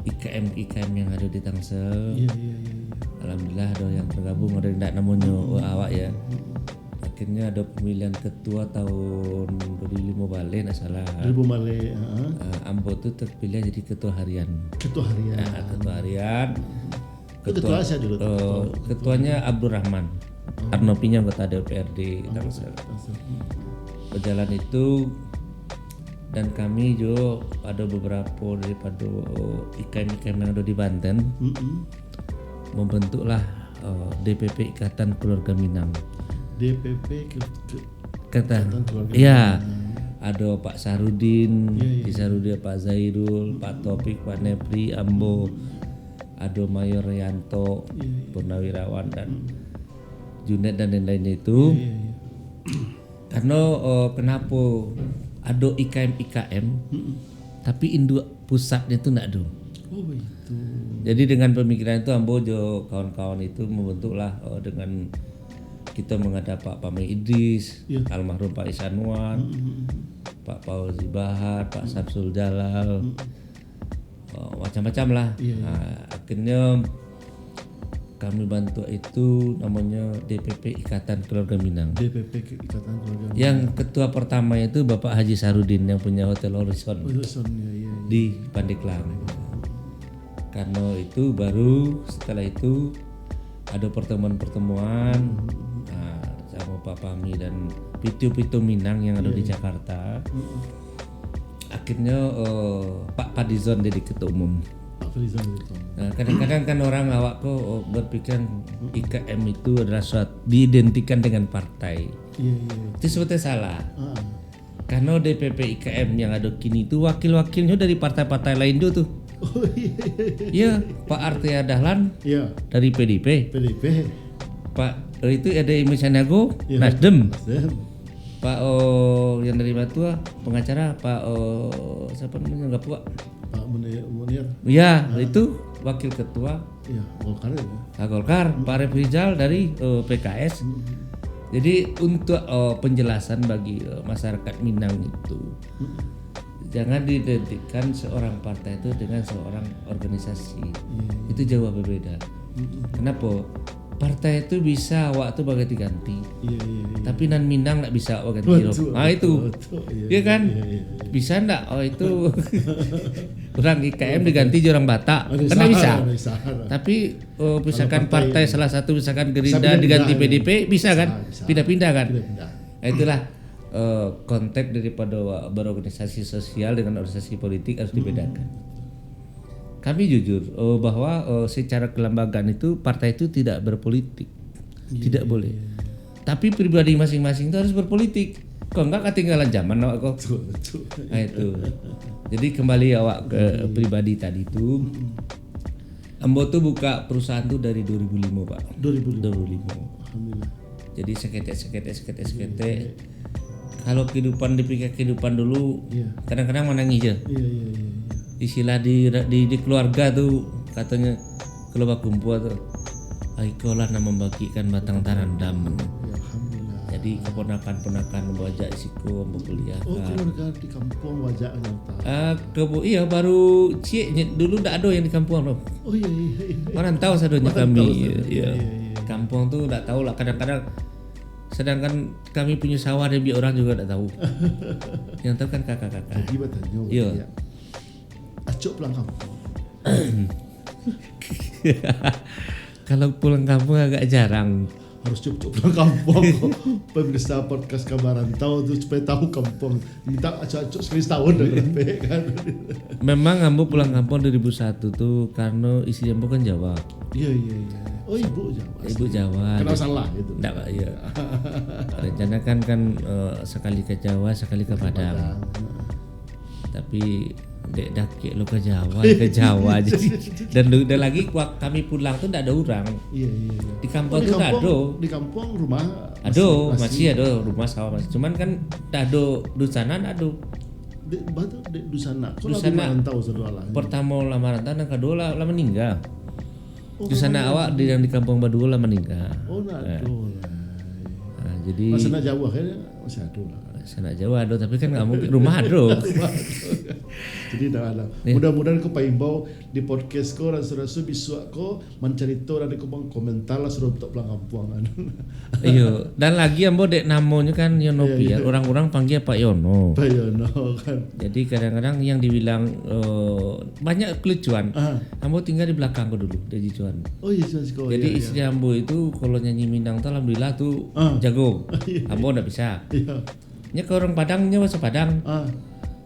I K M-I K M yang ada di Tangsel. Iya, iya, iya, iya. Alhamdulillah, ada yang tergabung, ada yang ndak namonyo, hmm, awak ya. Hmm, hmm. Akhirnya ada pemilihan ketua tahun dua ribu lima baleh, ndak salah. Dua ribu baleh, heeh. Ah, ambo tu terpilih jadi ketua harian. Ketua harian. Ah, ketua harian. Hmm. Itu ketua, ketua siapa dulu? Eh, ketua, ketuanya Abdul Rahman. Oh. Arnopinya anggota D P R D Tangsel. Tangsel. Hmm. Berjalan itu, dan kami juga ada beberapa daripada I K M-I K M yang ada di Banten, mm-mm, membentuklah, eh, D P P Ikatan Keluarga Minang. D P P ke, ke, Kata, Ikatan Keluarga Minang. Ya, ada Pak Sarudin, ya, ya, di Sarudin, Pak Zairul, Pak Taufik, Pak Nepri, ambo. Hmm. ado Mayor Yanto, Iya, iya. Purnawirawan, dan Hmm. Junet dan lain-lainnya itu. Iya, iya, iya. Karena, eh, kenapa ado I K M, I K M, Mm-mm. tapi induak pusatnya tu ndak ado. Oh, itu. Jadi dengan pemikiran itu, ambo jo kawan-kawan itu membentuklah, eh, dengan kita menghadap Pak Paming Idris, Iya. almarhum Pak Ihsanuan, Mm-mm. Pak Fauzi Bahar, Pak Mm. Samsul Jalal, Mm. eh, macam-macam lah. Iya, iya. Ah, akhirnya kami bantuk itu namanya D P P Ikatan Keluarga Minang. D P P Ikatan Keluarga Minang. Yang ketua pertama itu Bapak Haji Sarudin yang punya Hotel Horizon Horizon, ya, ya, ya. di Pandeglang. Karena itu baru setelah itu ada pertemuan-pertemuan, Hmm. ah, sama Pak Pami dan Pito-Pito Minang yang ada Iya, di iya. Jakarta. Hmm. Akhirnya, eh, Pak Fadizon jadi ketua umum. Pak Fadizon jadi ketua umum. Nah, kadang-kadang kan orang awak ko, oh, berpikiran Hmm. I K M itu adalah suatu diidentikan dengan partai. Iya, iya, iya. Itu sebetulnya salah. Ah. Karena D P P I K M yang ada kini tu wakil-wakilnya dari partai-partai lain tu tu. Oh, iya, iya, iya. Ya, Pak Artea Dahlan Iya. dari P D I P. P D I P. Pak, eh, itu ada Emil Saniago, Iya. Nasdem. Nasdem. Pak, oh, yang dari Batua, pengacara, Pak, oh, siapa namanya? Gapuak. Pak Munir, Munir. Ya, Ah. itu wakil ketua. Iya, Golkar ya. Ah, Golkar, Hmm. Pak Refri Rijal dari, eh, P K S. Hmm. Jadi, untuk, eh, penjelasan bagi, eh, masyarakat Minang itu, Hmm. jangan diidentikan seorang partai itu dengan seorang organisasi. Iya, iya. Itu jauh berbeda. Hmm. Kenapa? Partai itu bisa awak tu baganti-ganti. Iya, iya, iya. Tapi nan Minang ndak bisa awak ganti. Betul, Ah, itu. betul, betul. Iya, Iya kan? iya, iya, iya. Bisa ndak? Oh, itu orang I K M diganti jo orang Batak. Kan ndak bisa. Ndak bisa. Tapi, oh, misalkan Kalau partai partai, salah satu misalkan Gerindra Bisa pindah-pindah, diganti ya. P D I P, bisa kan? Bisa, bisa. Pindah-pindah kan? Pindah-pindah. Nah, itulah, eh, konteks daripada berorganisasi sosial dengan organisasi politik harus Hmm. dibedakan. Kami jujur, eh, bahwa, eh, secara kelembagaan itu partai itu tidak berpolitik. Iya, Tidak iya, boleh. iya. Tapi pribadi masing-masing itu harus berpolitik. Kok enggak ketinggalan zaman awak ko. Betul, betul. Nah, itu. Jadi kembali awak ke Iya, iya. pribadi tadi tu. Mm-mm. Ambo tu buka perusahaan tu dari dua ribu lima, Pak. Dua ribu lima. Dua ribu lima. Alhamdulillah. Jadi seketek, seketek, seketek, Iya, seketek. iya. Kalau kehidupan, dipikir kehidupan dulu, Iya. kadang-kadang manangih je. Iya, iya, iya, iya. Istilah di, di, di keluarga tu, katanya, kalau bakumpul tu, "Ai, kau lah nan mambagikan batang tarandam." Ya, alhamdulillah. Jadi, keponakan-ponakan baajak siko, bakuliah Oh, ka. keluarga di kampuang baajak nyata. Ah, kebu-, iya, baru ciek nye-, dulu ndak ado yang di kampuang tu. Oh, iya, iya, iya. Marantau sadonyo Marantau kami, sadonyo, iya, iya. iya, iya, iya. Kampuang tu ndak tahu lah, kadang-kadang sedangkan kami punya sawah diambiak orang juga ndak tahu. Yang tahu kan kakak-kakak. Jadi, batanyo, Iya. ya. Acok pulang kampuang. Kalau pulang kampung agak jarang. Harus cuk-cuk pulang kampuang ko. Pemirsa podcast Kabar Rantau tu supaya tahu kampuang. Minta acok-acok sekali setahun dah sampai kan. Memang ambo pulang kampung dua ribu satu tu karena istri ambo kan Jawa. Iya, iya, iya. Oh, ibu Jawa. Ibu Jawa. Kenapa Jadi, salah itu? Ndak, iya. Rencana kan, kan, eh, sekali ke Jawa, sekali ke Padang. Padang. Tapi dek dakek lo ke Jawa, ke Jawa aja. Dan lu-, dan lagi wak-, kami pulang tu ndak ada orang. Iya, iya, iya. Di kampung Oh, di tu ndak kampung, ada. di kampung rumah Ada, masih, masih. masih ada rumah sawah masih. Cuman kan ndak ada di sana, ndak ada. Dek, bah tu, dek di sana. Kok Di lah sana merantau sadoalah? pertama lah merantau, yang kedua lah, lah meninggal. Oh, Di sana memang awak ada. di, yang di kampung Badua lah meninggal. Oh, nak Eh. ada lah. Ah, jadi Masa nak jauh kan, masih ada lah. Sanak jauh ado, tapi kan nggak mungkin rumah ado. Jadi dah lah. Ya. Mudah-mudahan ko paimbau di podcast ko, raso-raso bisuak ko mancarito urang di kumpuang komentar lah suruh tok pulang kampuang kan. Iyo, dan lagi ambo dek namonyo kan Yono Iya, Pian, iya. orang-orang panggil Pak Yono. Pak Yono kan. Jadi kadang-kadang yang dibilang, eh, banyak kelucuan. Ah. Ambo tinggal di belakang ko dulu, di Jicuan. Oh, iya, Jicuan siko. Jadi Iya, istri iya. ambo itu kalau nyanyi Minang tu alhamdulillah tu Ah. jago. Iya. Ambo ndak bisa. Iya. Nya ka urang Padang, nya baso Padang. Ah.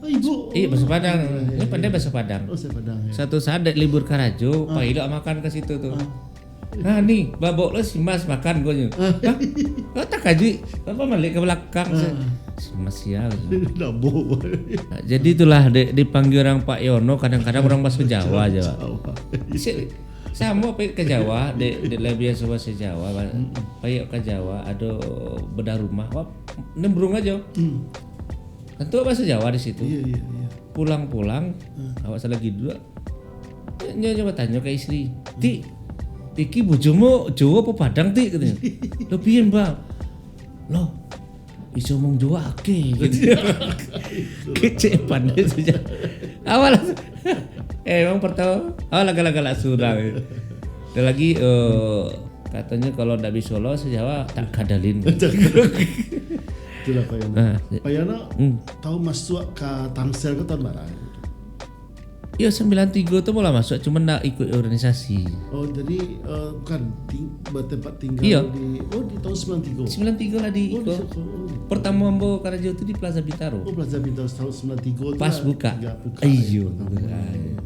Oh, ibu. Eh, baso Padang. Oh, Nya iya, pandai iya. baso Padang. Oh, baso Padang, ya. Satu saat dek libur karajo, Ah. pai lo makan ka situ tu. Ah. Nah, ni, babok lo si Mas makan ko nyo. Ah. Hah? Oh, takajuik. Apa balik ke belakang, Ah. si Mas sial. Nabok. Nah, jadi itulah, dek, dipanggil orang Pak Yono, kadang-kadang orang baso Jawa aja, Pak. Jawa. Sik, Samo pai ka Jawa, dek, dek lah biaso bahaso Jawa, ba-, Mm-mm. pai ka Jawa, ado bedah rumah, wah, nimbrung ajo. Mm. Kan tu bahaso Jawa di situ. Iya, iya, iya. Pulang-pulang, Hmm. awak salagi duduak, nyo, nyo batanyo ka istri, Hmm. "Tik, iki bujomu Jawa apo Padang, Tik?" katonyo. "Lo, pian, Bang?" "Lo, iso omong Jawa ake," gitu. Kecek pandai saja. Awak lah, eh, emang pertama, awak lah galak-galak surang. Ada lagi, eh, katonyo kalau ndak bisa lo se Jawa, tak kadalin. Itulah, Pak Yana. Ah, ya. Pak Yana, Hmm. tahu masuak ka Tangsel ko tahun bara? Iyo, sembilan tigo tu mula masuak, cuma ndak ikut organisasi. Oh, jadi, eh, bukan ting-, bertempat tinggal Iyo. di, oh, di tahun sembilan tigo? Sembilan tigo lah di Oh, di iko. situ. Oh. Pertama ambo karajo tu di Plaza Bintaro. Oh, Plaza Bintaro tahun sembilan tigo tu Pas lah buka. tiga buka Iyo, ya, pertama. betul.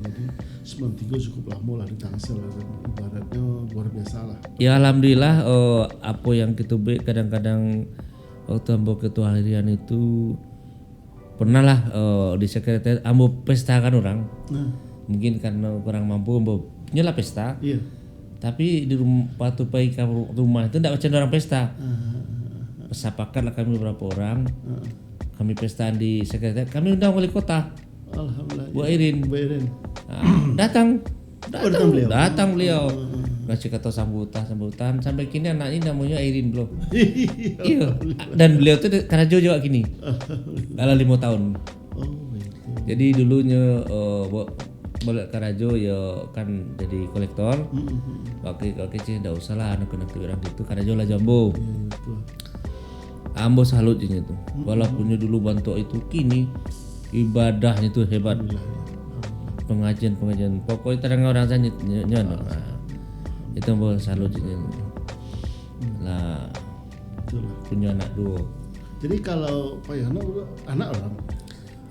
Jadi, sembilan tigo cukup lama lah di Tangsel lah kan. Ibaratnya luar biasa lah. Ya, alhamdulillah, eh, apo yang kito buek kadang-kadang waktu ambo ketua harian itu, pernah lah, eh, di sekretariat ambo pestakan urang. Nah. Mungkin karena kurang mampu, ambo nyolah pesta. Iya. Tapi di rum-, waktu pai ka ru-, rumah itu ndak macam urang pesta. Ah, ah, ah, ah. Sepakat lah kami beberapa orang. Ah. Kami pestaan di sekretariat. Kami undang wali kota. Alhamdulillah. Bu Airin. Bu Airin. Ah, datang. Oh, datang Datang, beliau. datang beliau. Hmm. Kasih kata sambutan, sambutan. Sampai kini anak ni namonyo Airin, bro. Iya. Iya. Dan beliau tu de-, karajo juga kini. Alhamdulillah. Dalam lima tahun. Oh, itu. Jadi dulunyo, eh, bo-, boleh karajo, yo kan jadi kolektor. Hmm, hmm, hmm. Pakai, pakai cih, ndak usah lah, anak-anak orang gitu. Karajo lah jo ambo. Iya, iya, betul. Ambo salut je nyo tu. Hmm. Walaupun nyo dulu bantuak itu, kini ibadahnyo tu hebat. Alhamdulillah, ya. Alhamdulillah. Pengajian-pengajian. Pokoknya terdengar orang sana, nyo, nyo, nyo. Ah. Ah. Itu ambo salut je nyo. Hmm. Lah, Itulah. punya anak duo. Jadi kalau Pak Yana, anak orang?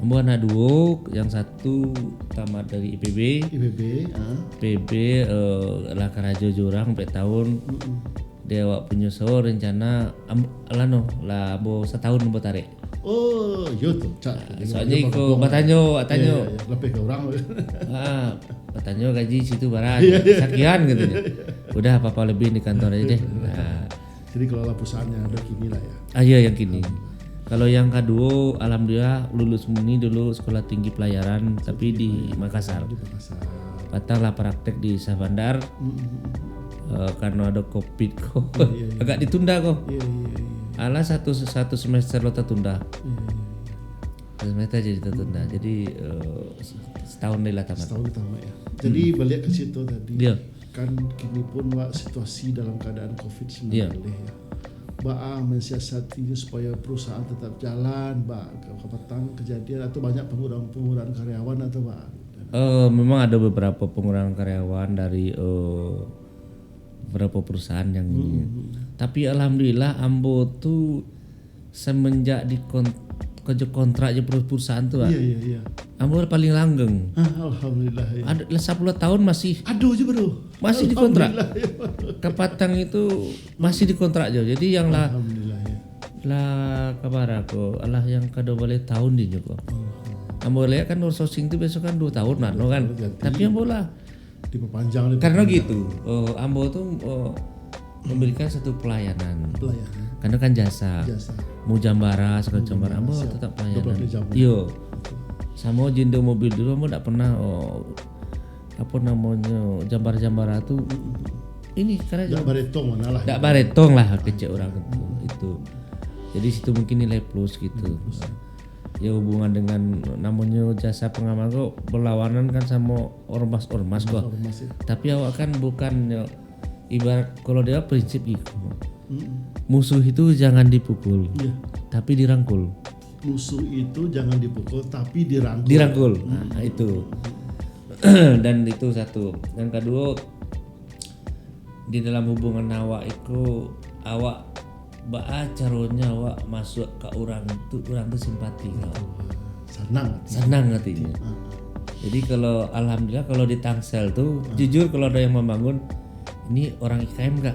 Ambo anak duo, yang satu tamat dari I P B. I P B, ah. I P B, eh, lah karajo jo urang ampek tahun. Mm-mm. Dek awak punyo sawo rencana, am-, lah no, lah ambo satahun ambo tarek. Oh, iyo tu, cak. Ah, Jadi soalnyo dia iko baru batanyo, batanyo. Iya, iya, iya. Lebih ke orang. Ah, batanyo gaji situ bara, Iya, iya. sakian katonyo. Udah, apa-apa lebih di kantor aja deh. Nah. Jadi kalau lah perusahaan yang ada kini lah ya. Ah, iya, yang kini. Alhamdulillah. Kalau yang kaduo, alhamdulillah, lulus murni dulu sekolah tinggi pelayaran, tapi di Makassar. Di Makassar. Patang lah praktek di Syahbandar. Mm, mm, mm. Eh, karena ada covid ko. Iya, iya, iya. Agak ditunda ko. Iya, iya, iya. Alah, satu, satu semester lo tertunda. Iya, iya, iya. Satu semester jadi tertunda. Mm. Jadi, eh, setahun ni lah tamat. Setahun tamat ya. Jadi, Mm. balik ke situ tadi. Iya. Kan kini pun, Wak, situasi dalam keadaan covid sembilan belas Iya. ya. Baa mensiasati supaya perusahaan tetap jalan, Bak, ka-, kapatang kejadian atau banyak pengurangan-pengurangan karyawan atau, Bak? Eh, memang ada beberapa pengurangan karyawan dari, eh, beberapa perusahaan yang ini. Hmm, hmm. Tapi alhamdulillah, ambo tu semenjak di kon-, kerja kontrak je peru-, perusahaan tu, Pak. Iya, iya, iya. Ambo paling langgeng. Ah, alhamdulillah, ya. Ada lah sepuluh tahun masih Aduh je, bro. Masih dikontrak. Alhamdulillah, ya. Kapatang itu masih dikontrak je. Jadi yang lah, Alhamdulillah, ya. lah kabar aku, alah yang kada boleh tahun di juga. Alhamdulillah. Ambo lihat kan outsourcing tu biasa kan dua tahun lah, Dua no kan. tahun ganti. Tapi ambo lah Diperpanjang, Karena diperpanjang. gitu, eh, ambo tu, eh, memberikan satu pelayanan. Pelayanan. Karena kan jasa. Jasa. Mau jambara, segala Mau jambara, jambara, ambo siap. tetap pelayanan. Dua belas jam. Iyo. Oke. Samo jindo mobil dulu, ambo ndak pernah, oh, apa namanya, jambara-jambara tu. Mm-mm. Ini karena Ndak baretong mana lah. Ndak baretong lah, kecek orang tu. Mm-mm. Itu. Jadi situ mungkin nilai plus gitu. Nilai plus. Ya, hubungan dengan namanya jasa pengaman ko berlawanan kan sama ormas-ormas ko. Ormas-ormas, ya. Tapi awak kan bukan, ya, ibarat kalau dia prinsip gitu. Mm-mm. Musuh itu jangan dipukul, Iya. tapi dirangkul. Musuh itu jangan dipukul, tapi dirangkul. Dirangkul. Mm-mm. Nah, itu. Dan itu satu. Yang kedua, di dalam hubungan awak iko, awak baa caronyo awak masuak ka urang tu, urang tu simpati ka awak. Sanang hati. Sanang hatinyo. Ah. Jadi kalau, alhamdulillah, kalau di Tangsel tu, Ah. jujur kalau ada yang membangun, "Ini orang I K M kah?"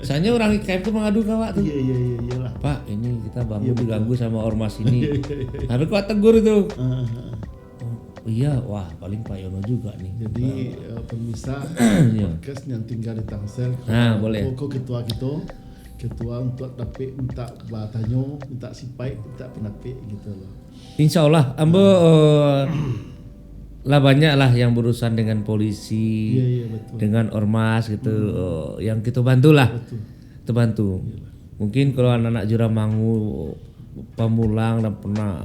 Soalnya orang I K M tu mengadu ka awak tu. Iya, iya, iya, iyalah. "Pak, ini kita bangun Iya, betul. diganggu sama ormas ini." Iya, iya, iya. Tapi kau tegur itu. Ah, ah, ah. Oh, Iya, wah, paling Pak Yono juga nih. Jadi, eh, pemirsa, podcast yang tinggal di Tangsel, Ah, boleh. Ko ketua kita, ketua untuk dapik minta batanyo, minta sipaik, minta pandapik gitu loh. Insya Allah, ambo eh, lah banyak lah yang berurusan dengan polisi, Iya, iya, betul. dengan ormas gitu, eh, yang kita bantu lah. Betul. Terbantu. Mungkin kalau anak-anak Juramangu, Pamulang dan pernah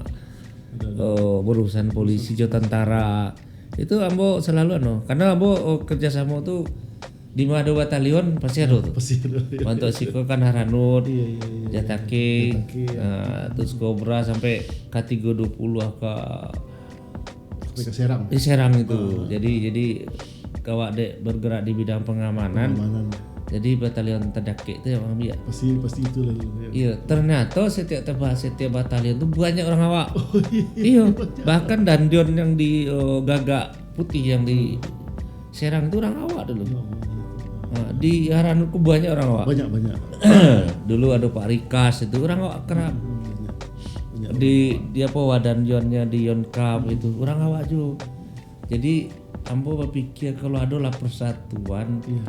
eh, berurusan polisi jo tentara, itu ambo selalu anu, karena ambo eh, kerjasama tu di mana ada batalion pasti ada tu. Pasti ada. Untuk siko kan Haranut, Iya, iya, iya, iya. Jatake, Jatake, ya. eh, terus Kobra sampai K tiga dua puluh ke Sampai ke Serang. di Serang itu. Jadi jadi kawak dek bergerak di bidang pengamanan. Pengamanan. Jadi batalion terdakek tu yang ambil. Pasti pasti itu lah. Ya. Iya, ternyata setiap teba- setiap batalion tu banyak orang awak. Oh, iya. Iya, bahkan dandion yang di eh, Gagak Putih yang di Serang itu orang awak dulu. Ya Allah, ya Tuhan. Nah, di Haranut tu banyak orang awak. Banyak banyak. Dulu ada Pak Rikas itu orang awak kerap. Hmm, banyak. Banyak. Di di apa wadan Yonnya di Yonkam itu orang awak juga. Jadi ambo berpikir kalau ada lah persatuan Iya.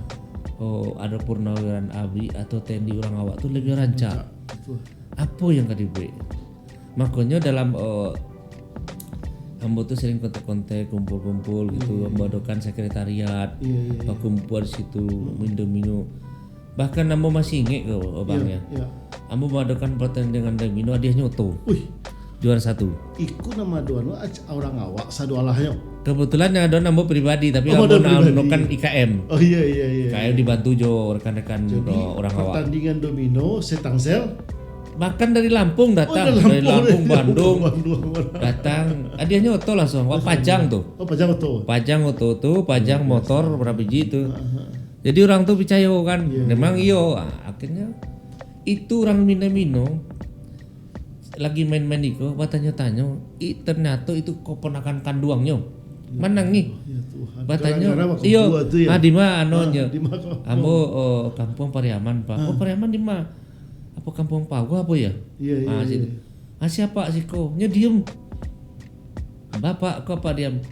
oh, ada Purnawiran Abri atau T N I orang awak tu lebih rancak. Betul. Apa yang ka dibuat? Makanya dalam uh, ambo tu sering kontak-kontak, kumpul-kumpul gitu, Iya, iya. Ambo adakan sekretariat, Iya, iya, iya. bakumpul di situ, minum-minum. Bahkan ambo masih ingat ke abang Iya, ya. Iya. Ambo mengadakan pertandingan domino, hadiahnyo oto. Wih, Juara satu. Iku nama doan lo ac- orang awak sadualahnyo. Kebetulan yang ada ambo pribadi, tapi Oh, ambo ada pribadi. Nak kan I K M. Oh iya iya iya. I K M dibantu jo rekan-rekan Jadi orang awak. Pertandingan domino Setangsel. Bahkan dari Lampung datang, Oh, dari dari Lampung. Lampung, Bandung Bandung, Bandung. Datang. Hadiahnyo oto langsung. Wah, pajang tu. Oh pajang oto. Pajang oto tu, pajang motor berapa biji tu. Aha. Jadi orang tu percaya kan. Iya, Memang iyo. Ah, akhirnya itu orang Minamino lagi main-main iko, batanyo-tanyo, i ternyata itu keponakan kanduangnyo. Manang ni. Ya Tuhan. Batanyo, Gara-gara waktu iyo, tua tu ya. Ah, di mana anonyo? Ah, di mana kampung? Ambo oh, kampung Pariaman, Pak. Oh, Pariaman di mana? Apa kampung Pawa apa ya? Iya iya. Ah, Iya. Situ. Ah, siapa siko? Nyo diem. Bapak ko apa diam?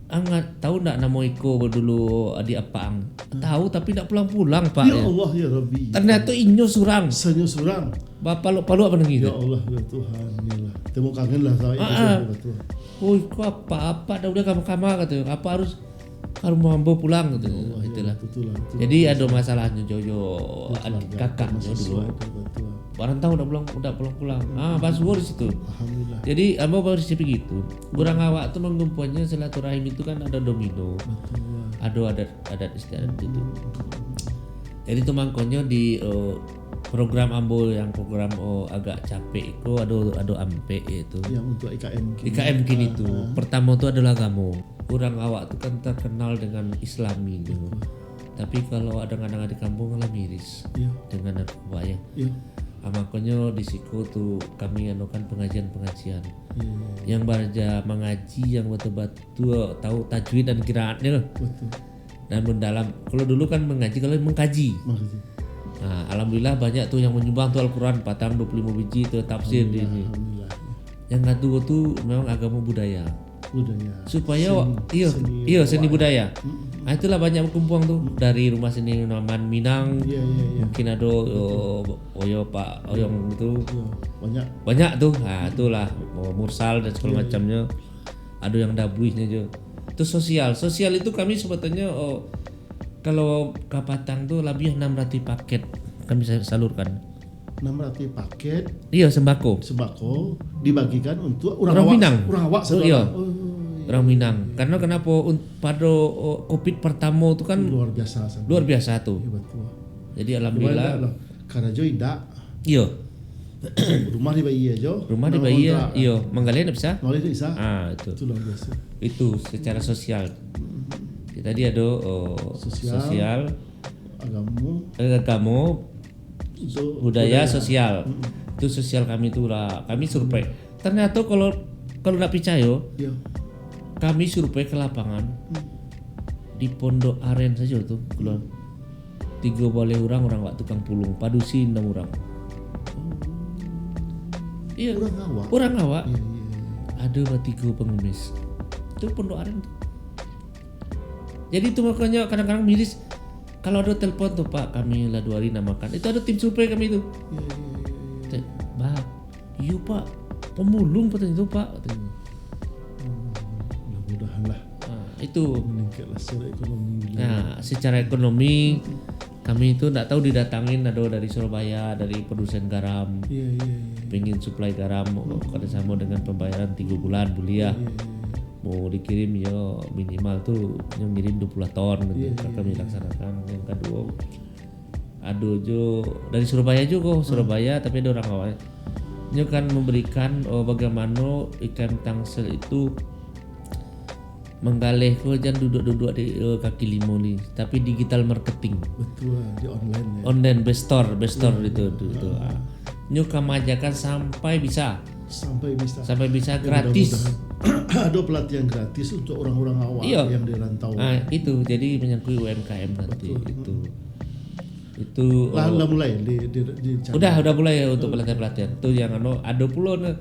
Ang tahu ndak namo iko dulu adik apang? Tahu tapi ndak pulang-pulang, Pak. Ya Ya. Allah ya Rabbi. Ternyata inyo surang. Sanyo surang. Bapak lu palu apa Ya gitu? Allah ya Tuhan, iyalah. Temu kangen lah sama itu Ah, ah. Betul. Oh, iko apa? Apa dah udah kamu kamar kata. Apa harus harus mambo pulang gitu. Allah, ya, Itulah. Betul lah. Betul, Jadi betul. Ada masalah nyo jojo adik kakak nyo Mahasiswa dulu. Itu betul. Barang tahu ndak pulang ndak pulang-pulang. Ah, pas gua di situ. Alhamdulillah. Jadi ambo baru siap gitu. Urang awak tu mangumpuannya silaturahim itu kan ada domino. Betul. Ada adat adat istiadat itu. Jadi tu mangkonyo di eh, program ambo yang program oh, agak capek iko ada ada ampek itu. Yang untuk I K M kini. I K M kini tu. Ah, ah. Pertama tu adalah agamo. Urang awak tu kan terkenal dengan Islami tu. Tapi kalau ada kadang di kampung lah miris Iya. Dengan narkoba ya. Iya. Ah, makanya di siku tu kami anukan pengajian-pengajian. Iya. Iya. Yang baraja mengaji yang betul-betul tahu tajwid dan qiraatnya. Betul. Dan mendalam. Kalau dulu kan mengaji, kalau mengkaji. Makasih. Nah, alhamdulillah banyak tu yang menyumbang tu Al-Quran patang dua puluh lima biji tu tafsir di Alhamdulillah. ni. Alhamdulillah. Yang kedua tu memang agama budaya. Budaya. Supaya Seni, iya seni seni budaya. Mm-mm. Ah, itulah banyak berkembang tu dari rumah seni Naman Minang. Iya iya iya. Mungkin ada oh, Oyo Pak Oyong gitu. Iya, banyak. Banyak tu. Ah, itulah oh, Mursal dan segala Iya, iya. Macamnya. Ada yang dabuihnya je. Itu sosial. Sosial itu kami sebetulnya oh, kalau kapatang tu lebih enam ratus paket kami sa- salurkan. Enam ratus paket Iya, sembako. Sembako dibagikan untuk orang, Orang awak, Minang. Orang awak Oh, saudara. Iya. Oh, Orang Minang. Karena kenapa un- pada oh, covid pertama tu kan Luar biasa. Sangat. Luar biasa tu. Ya betul. Jadi alhamdulillah. Karajo indak. Iya. Rumah dibayar aja. Rumah Nama dibayar. kontrak. Iya, manggalai ndak bisa? Manggalai ndak bisa. Ah, itu. Itu luar biasa. Itu secara sosial. Kita dia ada oh, Sosial. Sosial, Agama. eh, agama, Itu budaya, sosial. Itu sosial kami tu lah. Kami survei. Ternyata kalau kalau nak percaya, Ya. Kami survei ke lapangan di Pondok Aren saja tu keluar tiga baleh orang orang awak tukang pulung padusi enam orang. Iya. Orang awak. Orang awak. Ya, ya, ya. Ado batigo pangamis. Itu pondok aren tu. Jadi tu makonyo kadang-kadang miris. Kalau ado telepon tu, "Pak, kami lah duo hari ndak makan." Itu ado tim survei kami tu. Iyo, iyo, iyo, iyo. Cek, "Bah, iyo, Pak. Pemulung," katonyo tu, Pak, katonyo. Hmm, mudah-mudahan lah. Ah, itu. Meningkatlah secara ekonomi. Nah, secara ekonomi, kami tu ndak tahu didatangin ado dari Surabaya, dari produsen garam. Iyo, iyo, iyo. Pingin supply garam, hmm, kerjasama dengan pembayaran tigo bulan buliah. Iyo, iyo, iyo. Mau dikirim, yo, minimal tu, nyo ngirim duo puluah ton gitu, iyo, ka iyo, kami iyo, laksanakan. Yang kaduo, ado jo dari Surabaya jugo, hmm, Surabaya, tapi ado urang awak. Nyo kan memberikan, oh, bagaimana I K M Tangsel itu manggaleh ko jan duduak-duduak di, eh, kaki limo ni, tapi digital marketing. Betul, di online, ya. Online, base store, base store. Iya, itu, iya. Itu, itu. Ah. Ah. Nyo kami ajakan sampai bisa. Sampai bisa. Sampai bisa. Ya, gratis. Mudah-mudahan. Ado pelatihan gratis untuk orang-orang awak, iya, yang di rantau. Ah, itu. Jadi menyangkut U M K M nanti. Betul. Itu. Mm-mm. Itu, lah, eh, lah mulai di, di, di, udah, udah mulai untuk, iya, pelatihan-pelatihan. Tu yang anu, ado pulo ne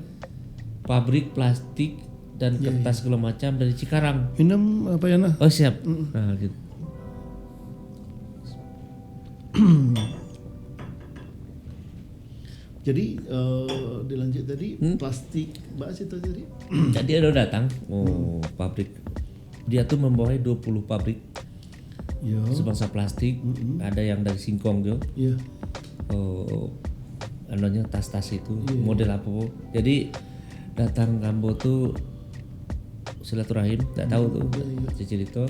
pabrik plastik dan, iya, kertas, iya, segala macam dari Cikarang. Minum apa ya, nah? Oh, siap. Mm-mm. Nah, gitu. Jadi, eh, dilanjut tadi, hmm? Plastik, Mbak cerita tadi. Jadi ado datang, oh, hmm, pabrik. Dia tu membawai dua puluh pabrik. Ya. Sebangsa plastik, mm-mm, ada yang dari singkong jo. Ya. Oh, anunya tas-tas itu, iya, model apa. Jadi, datang ka ambo tu silaturahim, tak tahu tu, iya, iya, cerita.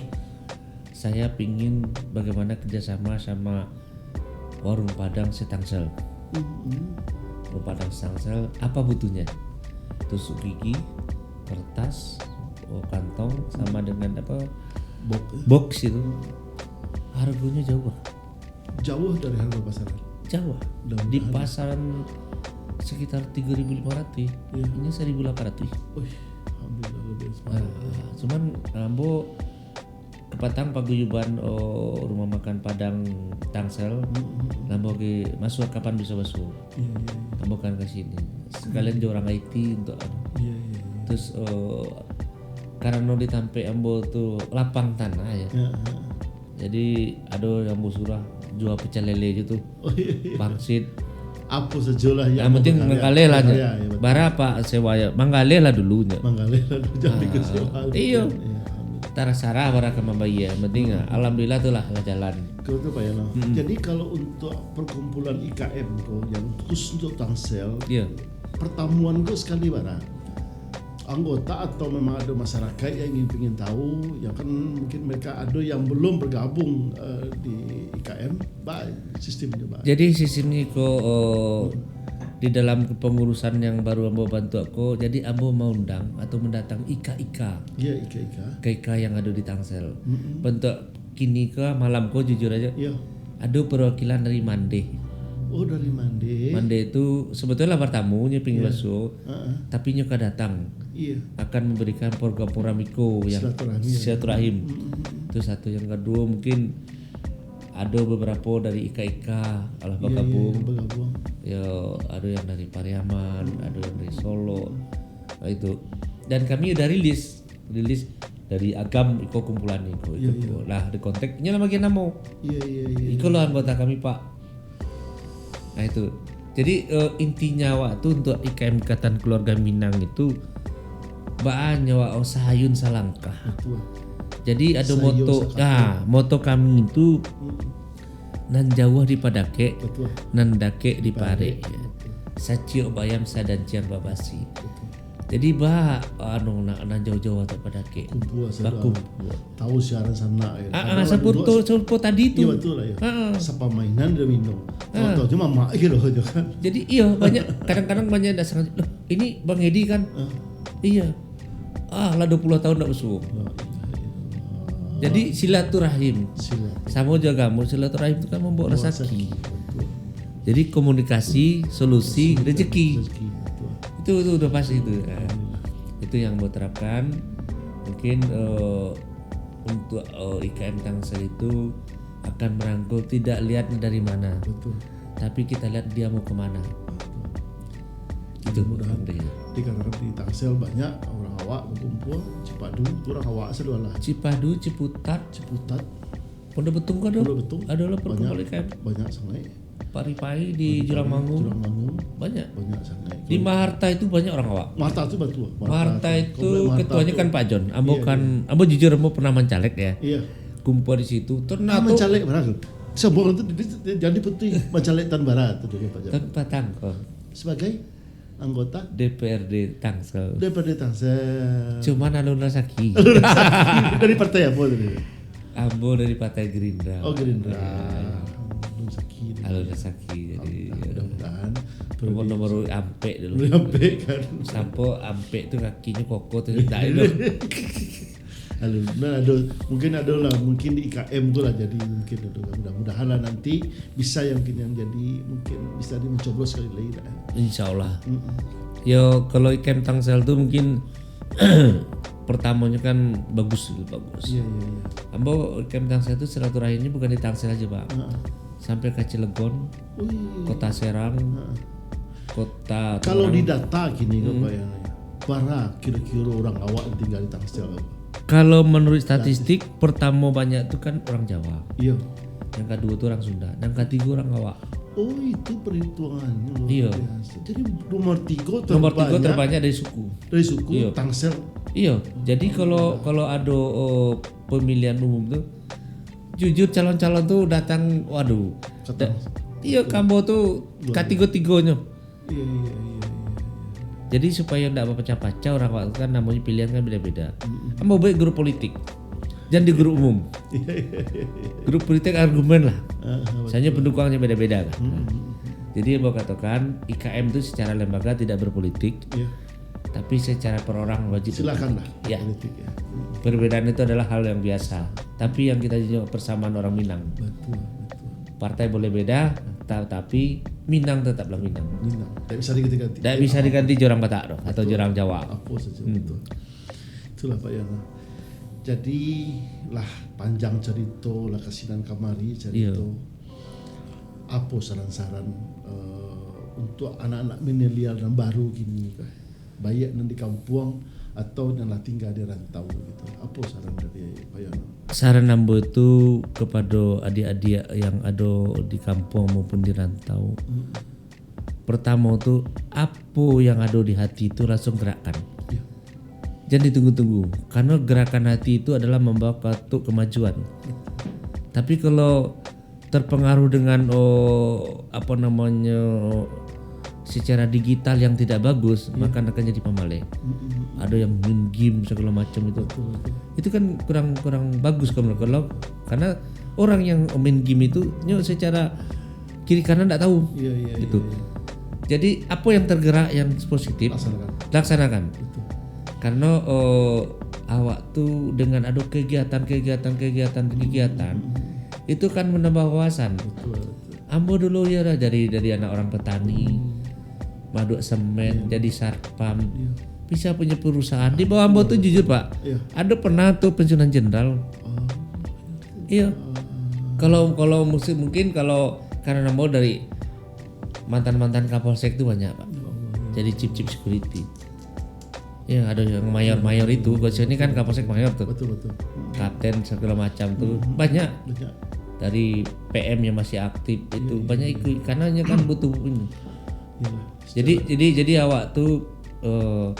Saya pingin bagaimana kerjasama sama warung Padang se-Tangsel. Mm-mm. Warung Padang se-Tangsel, apa butuhnya? Tusuk gigi, kertas, oh, kantong, sama dengan apa? Box. Box itu. Harganya jauh, ah. Jauh dari harga pasaran. Jauh, ah. Di pasaran sekitar tiga ribu lima ratus. Iya. Ini seribu delapan ratus. Wih, alhamdulillah, lebih. Nah, cuman, ah, ambo kapatang paguyuban, oh, rumah makan Padang Tangsel. Hmm, hmm, hmm. Ambo ge masuak kapan bisa masuak. Iya, iya, iya. Ambo kan ka sini. Sekalian, hmm, jo urang I T untuk anu. Iya, iya, iya. Terus, oh, karano di tampek ambo tu lapang tanah ya. Ya, ya. Jadi, ado yang ambo suruah jua pecel lele gitu. Oh, iya, iya. Pangsit. Apo sajolah yang penting manggaleh lah, nyo. Iya, iya, betul. Bara sewa yo? Manggaleh lah dulu, nyo. Manggaleh lah dulu, jangan, ah, dikasih sewa, iyo. Iya, amin. Tarasarah bara ka mambayia, yang penting, ah, alhamdulillah tu lah, lah jalan. Betul tu, Pak Yano. Mm-mm. Jadi, kalau untuk perkumpulan I K M ko, yang khusus untuk Tangsel, iya, pertemuan ko sekali bara? Anggota atau memang ado masyarakat yang ingin, pingin tahu, ya kan, mungkin mereka ado yang belum bergabung, eh, di I K M, ba, sistemnyo, ba. Jadi sistemnyo ko, eh, hmm, di dalam kepengurusan yang baru ambo bantuak ko, jadi ambo maundang atau mandatang I K I K. Ya, I K I K. I K I K yang ado di Tangsel. Mm-mm. Bantuak kini ko, malam ko, jujur aja, iya, ado perwakilan dari Mandeh. Oh, dari Mandeh. Mandeh tu sebetulnya lah bertamu nyo pingin, iya, basuo, heeh, tapi nyo ka datang, iya, akan memberikan program-program iko yang silaturahim, ya, silaturahim. Mm, mm, mm. Itu satu. Yang kedua, mungkin ado beberapa dari I K I K alah, iya, iya, bagabung. Iya, bagabung. Yo, ado yang dari Pariaman, ado yang dari Solok. Mm. Nah, itu. Dan kami udah rilis. Rilis dari Agam, iko kumpulan iko, iko, iya, iya, iko. Lah, di kontak, inyo lah magiah namo. Iya, iya, iya, iko lo, iya, anggota kami, Pak. Nah, itu. Jadi, eh, intinya awak tu untuk I K M Ikatan Keluarga Minang itu, baa nyo awak, oh, sahayun salangkah. Betul. Jadi, ado moto, sahayun sakata, ah, moto kami itu, mm-mm, nan jauah dipadakek, betul, nan dakek diparek. Diparek. Betul. Saciok baayam, sadanciang babasi. Betul. Jadi, ba, anu, nak, nan jauah-jauah tu padakek. Kumpua sadang. Bakumpua. Tahu siaran sanak, ya. Ah, ah, adalah sapo dulu tu, sapo tadi tu. Iya, betul lah, ya. Ah, ah. Sapamainan dia minum. Ah. Tahu-tahu cuma mamak gitu aja kan. Jadi, iya, banyak, kadang-kadang banyak dak sengaja. "Loh, ini Bang Edi kan?" Ah. "Iya." Ah, lah dua puluh tahun dak basuo. La ilaha illallah. Jadi, silaturahim. Silaturahim. Samo jo agamo, silaturahim tu kan membawa, membawa rezeki. Rezeki, betul. Jadi, komunikasi, solusi, rezeki. Rezeki, betul. Itu, itu udah pasti itu. Alhamdulillah. Itu yang ambo terapkan. Mungkin, eh, untuk, eh, I K M Tangsel itu akan merangkul, tidak lihat dari mana. Betul. Tapi kita lihat dia mau kemana. Betul. Mudah-mudahan. Dikatakan di Tangsel banyak urang awak bakumpua, Cipadu tu urang awak sadolah. Cipadu, Ciputat, Ciputat. Pondok Betung ko ado? Pondok Betung. Ado lah perkumpulan I K M. Banyak sangaik. Paripai di Jurang Manggung. Jurang Manggung. Banyak. Banyak sangaik. Di Maharta itu banyak urang awak. Maharta tu batua. Maharta itu ketuanyo kan Pak John. Ambo kan, ambo jujur ambo pernah mancaleg ya. Iyo. Kumpua di situ. Ternyata mancaleg bara tu. Sombong tu jadi penting mancaleg tahun bara tu dulu Pak John. Tahun patang ko. Sebagai anggota D P R D Tangsel. D P R D Tangsel. Cuman alun rasaki. Alun rasaki. Dari partai apo tadi? Ambo dari Partai Gerindra. Oh, Gerindra. Alun rasaki. Alun rasaki, jadi, mudah-mudahan. Nomor-nomor ampek dulu. Ampek kan. Sampo ampek tu kakinyo kokoh tu, tak elok. Alun, nah, ado, mungkin ado lah, mungkin di I K M tu lah, jadi mungkin ado lah. Mudah-mudahan lah nanti bisa yang, yang jadi, mungkin bisa dia mencoblos sekali lagi lah. Insya Allah. Yo, kalau I K M Tangsel tu mungkin pertamanya kan bagus, bagus. Iya, iya, iya. Ambo I K M Tangsel tu silaturahimnya bukan di Tangsel aja, Pak. Sampai ka Cilegon, Kota Serang, Kota Kalau di data kini kan, Pak, yang bara kira-kira urang awak yang tinggal di Tangsel? Kalau menurut statistik, pertamo banyak tu kan urang Jawa. Iya. Yang kaduo tu urang Sunda, yang katigo urang awak. Oh, itu perhitungannya luar biasa. Jadi nomor tiga terbanyak dari suku. Dari suku Tangsel. Iya. Jadi kalau, kalau ado, oh, pemilihan umum tu, jujur calon-calon tu datang, waduh. Iya, kambo tu katigo-tigonyo. Iya, iya, iya, iya, iya. Jadi, supaya ndak bapacah-pacah urang awak tu kan, namonyo pilihan kan beda-beda. Ambo buek grup politik. Jan di grup umum. Iya, iya, iya, iya. Grup politik argumen lah. Misalnya pendukungnya beda-beda kan. Jadi, ambo katakan, I K M tu secara lembaga tidak berpolitik. Iya. Tapi secara per orang wajib. Silakan lah. Ya. Politik, ya. Perbedaan itu adalah hal yang biasa. Tapi yang kita junjung persamaan orang Minang. Betul, betul. Partai boleh beda, tatapi Minang tetaplah Minang. Minang. Tak bisa diganti-ganti. Tak bisa diganti jo urang Batak tu atau jo urang Jawa. Apo saja, betul. Itulah, Pak Yana. Jadi lah panjang carito, lah kasinan kamari carito. Iya. Apo saran-saran, eh, untuk anak-anak milenial nan baru kini, Pak? Baiak nan di kampuang atau nan lah tingga di rantau gitu. Apo saran dari Pak Yono? Saran ambo tu kapado adiak-adiak yang ado di kampuang maupun di rantau. Pertamo tu, apo yang ado di hati tu langsung gerakkan. Jan ditunggu-tunggu, karano gerakan hati itu adalah mambawa ka, tu kemajuan. Tapi kalau terpengaruh dengan, oh, apo namonyo, secara digital yang tidak bagus, maka akan jadi pamaleh. Ado yang main game segala macam itu. Betul, betul. Itu kan kurang, kurang bagus kalau, kalau, karena orang yang main game itu nyo secara kiri kanan ndak tahu. Iya, iya, gitu. Iya, iya. Jadi, apo yang tergerak yang positif, laksanakan. Laksanakan. Betul. Karena, eh, awak tu dengan ado kegiatan, kegiatan, kegiatan, kegiatan, itu kan menambah wawasan. Betul, betul. Ambo dulu ya lah dari, dari anak orang petani, maduak semen, jadi satpam. Iya. Bisa punya perusahaan. Di bawah ambo tu jujur, Pak. Iya. Ado pernah tu pensiunan jenderal. Oh. Iya. Kalau, kalau musim, mungkin kalau karena ambo dari mantan-mantan Kapolsek tu banyak, Pak. Jadi chief-chief security. Ya, ada yang mayor-mayor itu. Kalau sini kan Kapolsek mayor tu. Betul, betul. Kapten segala macam tu. Banyak. Banyak. Dari P M yang masih aktif itu banyak ikut. Karena kan butuh ini. Iyalah. Jadi, jadi, jadi awak tu, eh,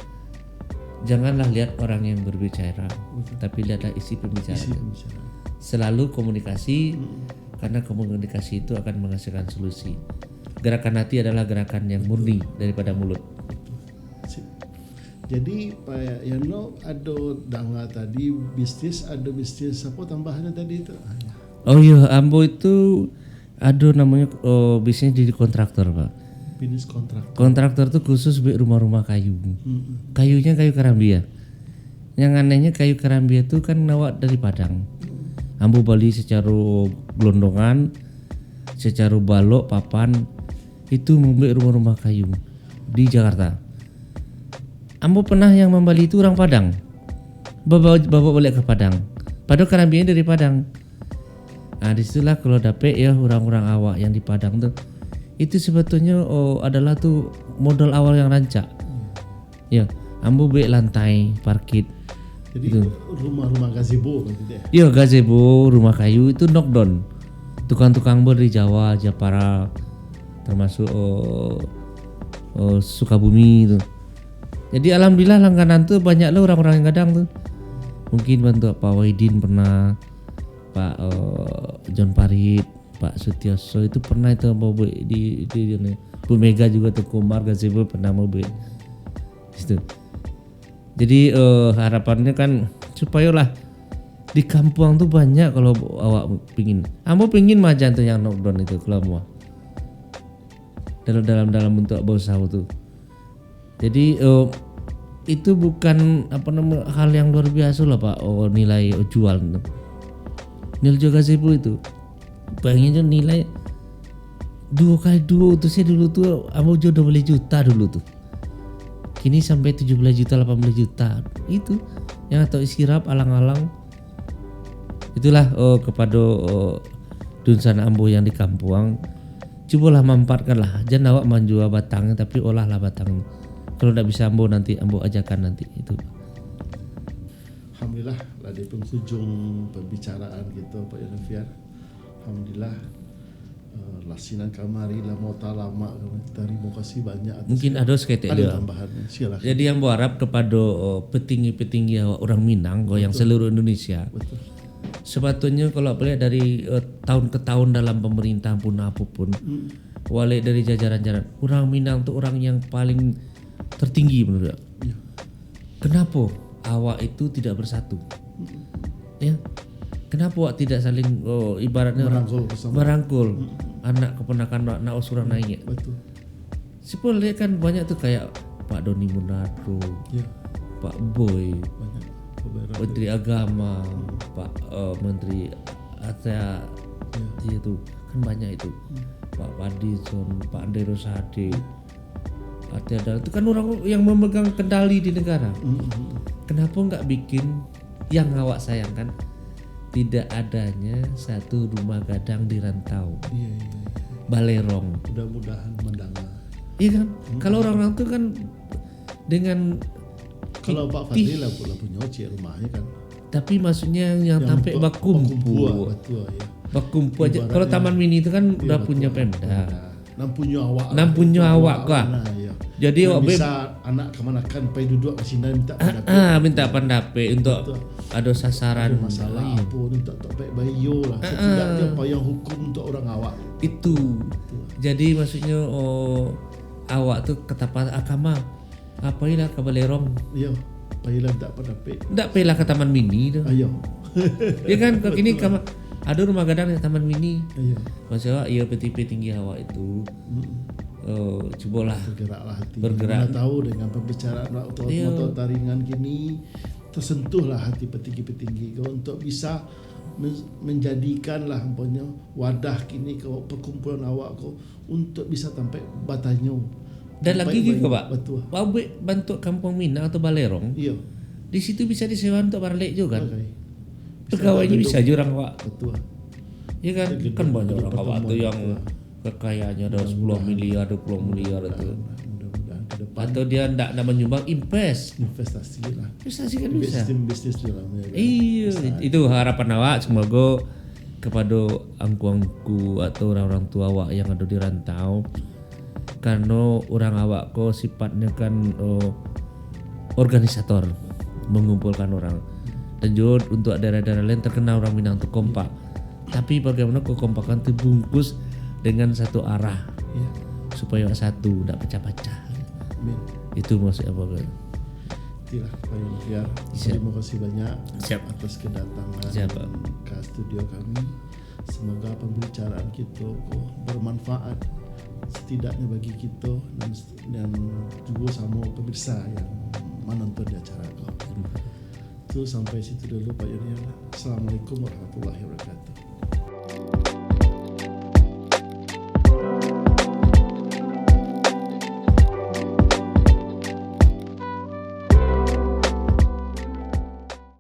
janganlah lihat orang yang berbicara, tapi lihatlah isi pembicaraan. Isi pembicaraan. Selalu komunikasi, karena komunikasi itu akan menghasilkan solusi. Gerakan hati adalah gerakan yang murni daripada mulut. Sip. Jadi, Pak Yano ado danga tadi bisnis, ado bisnis apo tambahannyo tadi tu? Ah, ya. Oh iya, ambo itu ado namonyo, oh, bisnis di kontraktor, Pak. Bisnis kontraktor. Kontraktor tu khusus buek rumah-rumah kayu. Kayunyo kayu karambia. Yang anehnyo kayu karambia tu kan awak dari Padang. Ambo bali secaro gelondongan, secaro balok, papan, itu mambuek rumah-rumah kayu di Jakarta. Ambo pernah yang mambali tu urang Padang. Bawa, bawa baliak ka Padang. Padahal karambianyo dari Padang. Ah, di situlah kalau dapek ya urang-urang awak yang di Padang tu. Itu sebetulnya, oh, adalah tu modal awal yang rancak. Hmm. Ya, ambo buek lantai parkit. Jadi, itu rumah-rumah gazebo kan gitu ya? Ya, gazebo, rumah kayu itu knock down. Tukang-tukang ambo dari Jawa, Japara, termasuk, oh, oh, Sukabumi itu. Jadi, alhamdulillah, langganan tu banyak lo orang-orang yang gadang tu. Mungkin bantuak Pak Wahidin pernah, Pak, oh, John Parit, Pak Sutioso itu pernah itu ambo buek di, di, di, Bu Mega juga tu, Komar Gazebo pernah ambo buek. Situ. Jadi, eh, harapannya kan supayolah di kampuang tu banyak kalau awak pingin. Ambo pingin majan tu yang knock down itu kalau muah. Dalam, dalam, dalam bentuk bausaha tu. Jadi, eh, itu bukan, apa nama, hal yang luar biasa lah, Pak. Oh, nilai jual tu. Nilai jual gazebo itu. Bayangin je nilai dua kali dua tu, saya dulu tu, ambo jual dua belas juta dulu tu. Kini sampai tujuh belas juta, lapan belas juta. Itu yang atau isirap alang-alang. Itulah, oh, kepada, oh, dunsanak ambo yang di kampuang. Cubolah manfaatkanlah. Jan awak manjua batang, tapi olahlah batang. Kalau ndak bisa ambo nanti, ambo ajakan nanti. Itu. Alhamdulillah, lah di penghujung pembicaraan kita, Pak Yunus Fiar. Alhamdulillah, eh, lah sinan kamari, lah mau talamak kami. Tarimo kasih banyak atas. Mungkin ado saketek Ada dia. tambahan, silakan. Jadi, ambo harap kepada, eh, petinggi-petinggi awak urang Minang, ko yang Betul. seluruh Indonesia. Betul. Sebetulnya kalau boleh dari, eh, tahun ke tahun dalam pemerintahan pun apapun, Hmm. walek dari jajaran-jajaran, urang Minang tu urang yang paling tertinggi menurut aku. Ya. Kenapa awak itu tidak bersatu? Mm. Ya. Kenapa awak tidak saling, oh, ibaratnya Merangkul bersama. merangkul Mm. anak keponakan awak, nak suruh naik? Betul. Siapa lihat kan banyak tu kayak Pak Doni Monardo, Ya. Pak Boy, Banyak. Beberapa. Menteri Agama, Mm. Pak, eh, Menteri Atr, Ya. iya tu kan banyak itu. Mm. Pak Fadlizon, Pak Andre Rosade. Arti adalah itu kan orang yang memegang kendali di negara. Mm-mm. Kenapa nggak bikin yang awak sayangkan tidak adanya satu rumah gadang di rantau? Iya, iya, iya. Balerong. Mudah-mudahan mendengar. Iya kan? Mm-mm. Kalau orang-orang tu kan dengan Kalau Pak Fadli lah pula punya cik rumahnya kan. Tapi maksudnya yang, yang sampai bakumpul. Bakumpul, betul, ya. Bakumpul aja. Kalau Taman Mini itu kan udah punya Pemda. Nan punyo awak. Nan punyo awak kah? Nah, iya. Jadi awak bisa anak kamanakan pai duduk di sinan minta pendapat. Ah, minta pendapat untuk ado sasaran. Ado masalah apa ni, tak, tak baik bayo lah. Setidaknya payung hukum untuk orang awak. Itu. Betul. Jadi maksudnya, oh, awak tu katapan akama. Pailah ka Balerong. Iyo, pailah mintak pandapek. Ndak pailah ka Taman Mini tu. Iyo. Ya kan, kalau kini ka, ado rumah gadang di Taman Mini. Iyo. Maksud awak, iyo, petinggi-petinggi awak itu, mm-mm, eh, cubolah bergeraklah hati. Bergerak. Mana tahu dengan pembicaraan waktu motor taringan kini, tersentuhlah hati petinggi-petinggi ko untuk bisa men-, menjadikanlah, umpamanya, wadah kini ko, perkumpulan awak ko, untuk bisa tampek batanyo. Dan lagi giko, Pak, batua. Pabuek bantuak Kampuang Minang atau Balerong, iyo, di situ bisa disewa untuk baralek juo kan? Oke. Pegawainya bisa juo urang awak. Betul. Ya kan? Kan banyak urang awak tu yang kekayaannya ada sepuluh miliar, dua puluh miliar itu. Mudah-mudahan ke depan. Atau dia ndak nak menyumbang, invest. Investasi lah. Investasi kan bisa. Bisnis, bisnis tu lah. Iyo, itu harapan awak, semoga kepada angku-angku atau urang-urang tua awak yang ado di rantau, karano urang awak ko sifatnyo kan, oh, organisator, mengumpulkan orang. Dan juo untuk daerah-daerah lain terkenal urang Minang tu kompak. Tapi bagaimana kekompakan tu bungkus dengan satu arah, ya, supaya awak satu, ndak pacah-pacah. Amin. Itu maksud awak kan. Itulah, Pak Yunus Fiar. Siap. Terima kasih banyak, siap, atas kedatangan, siap, Pak, ke studio kami. Semoga pembicaraan kita ko bermanfaat, setidaknya bagi kita dan, dan juga sama pemirsa yang menonton di acara ko. Terima kasih. Tu sampai situ dulu, Pak Yunus. Assalamualaikum warahmatullahi wabarakatuh.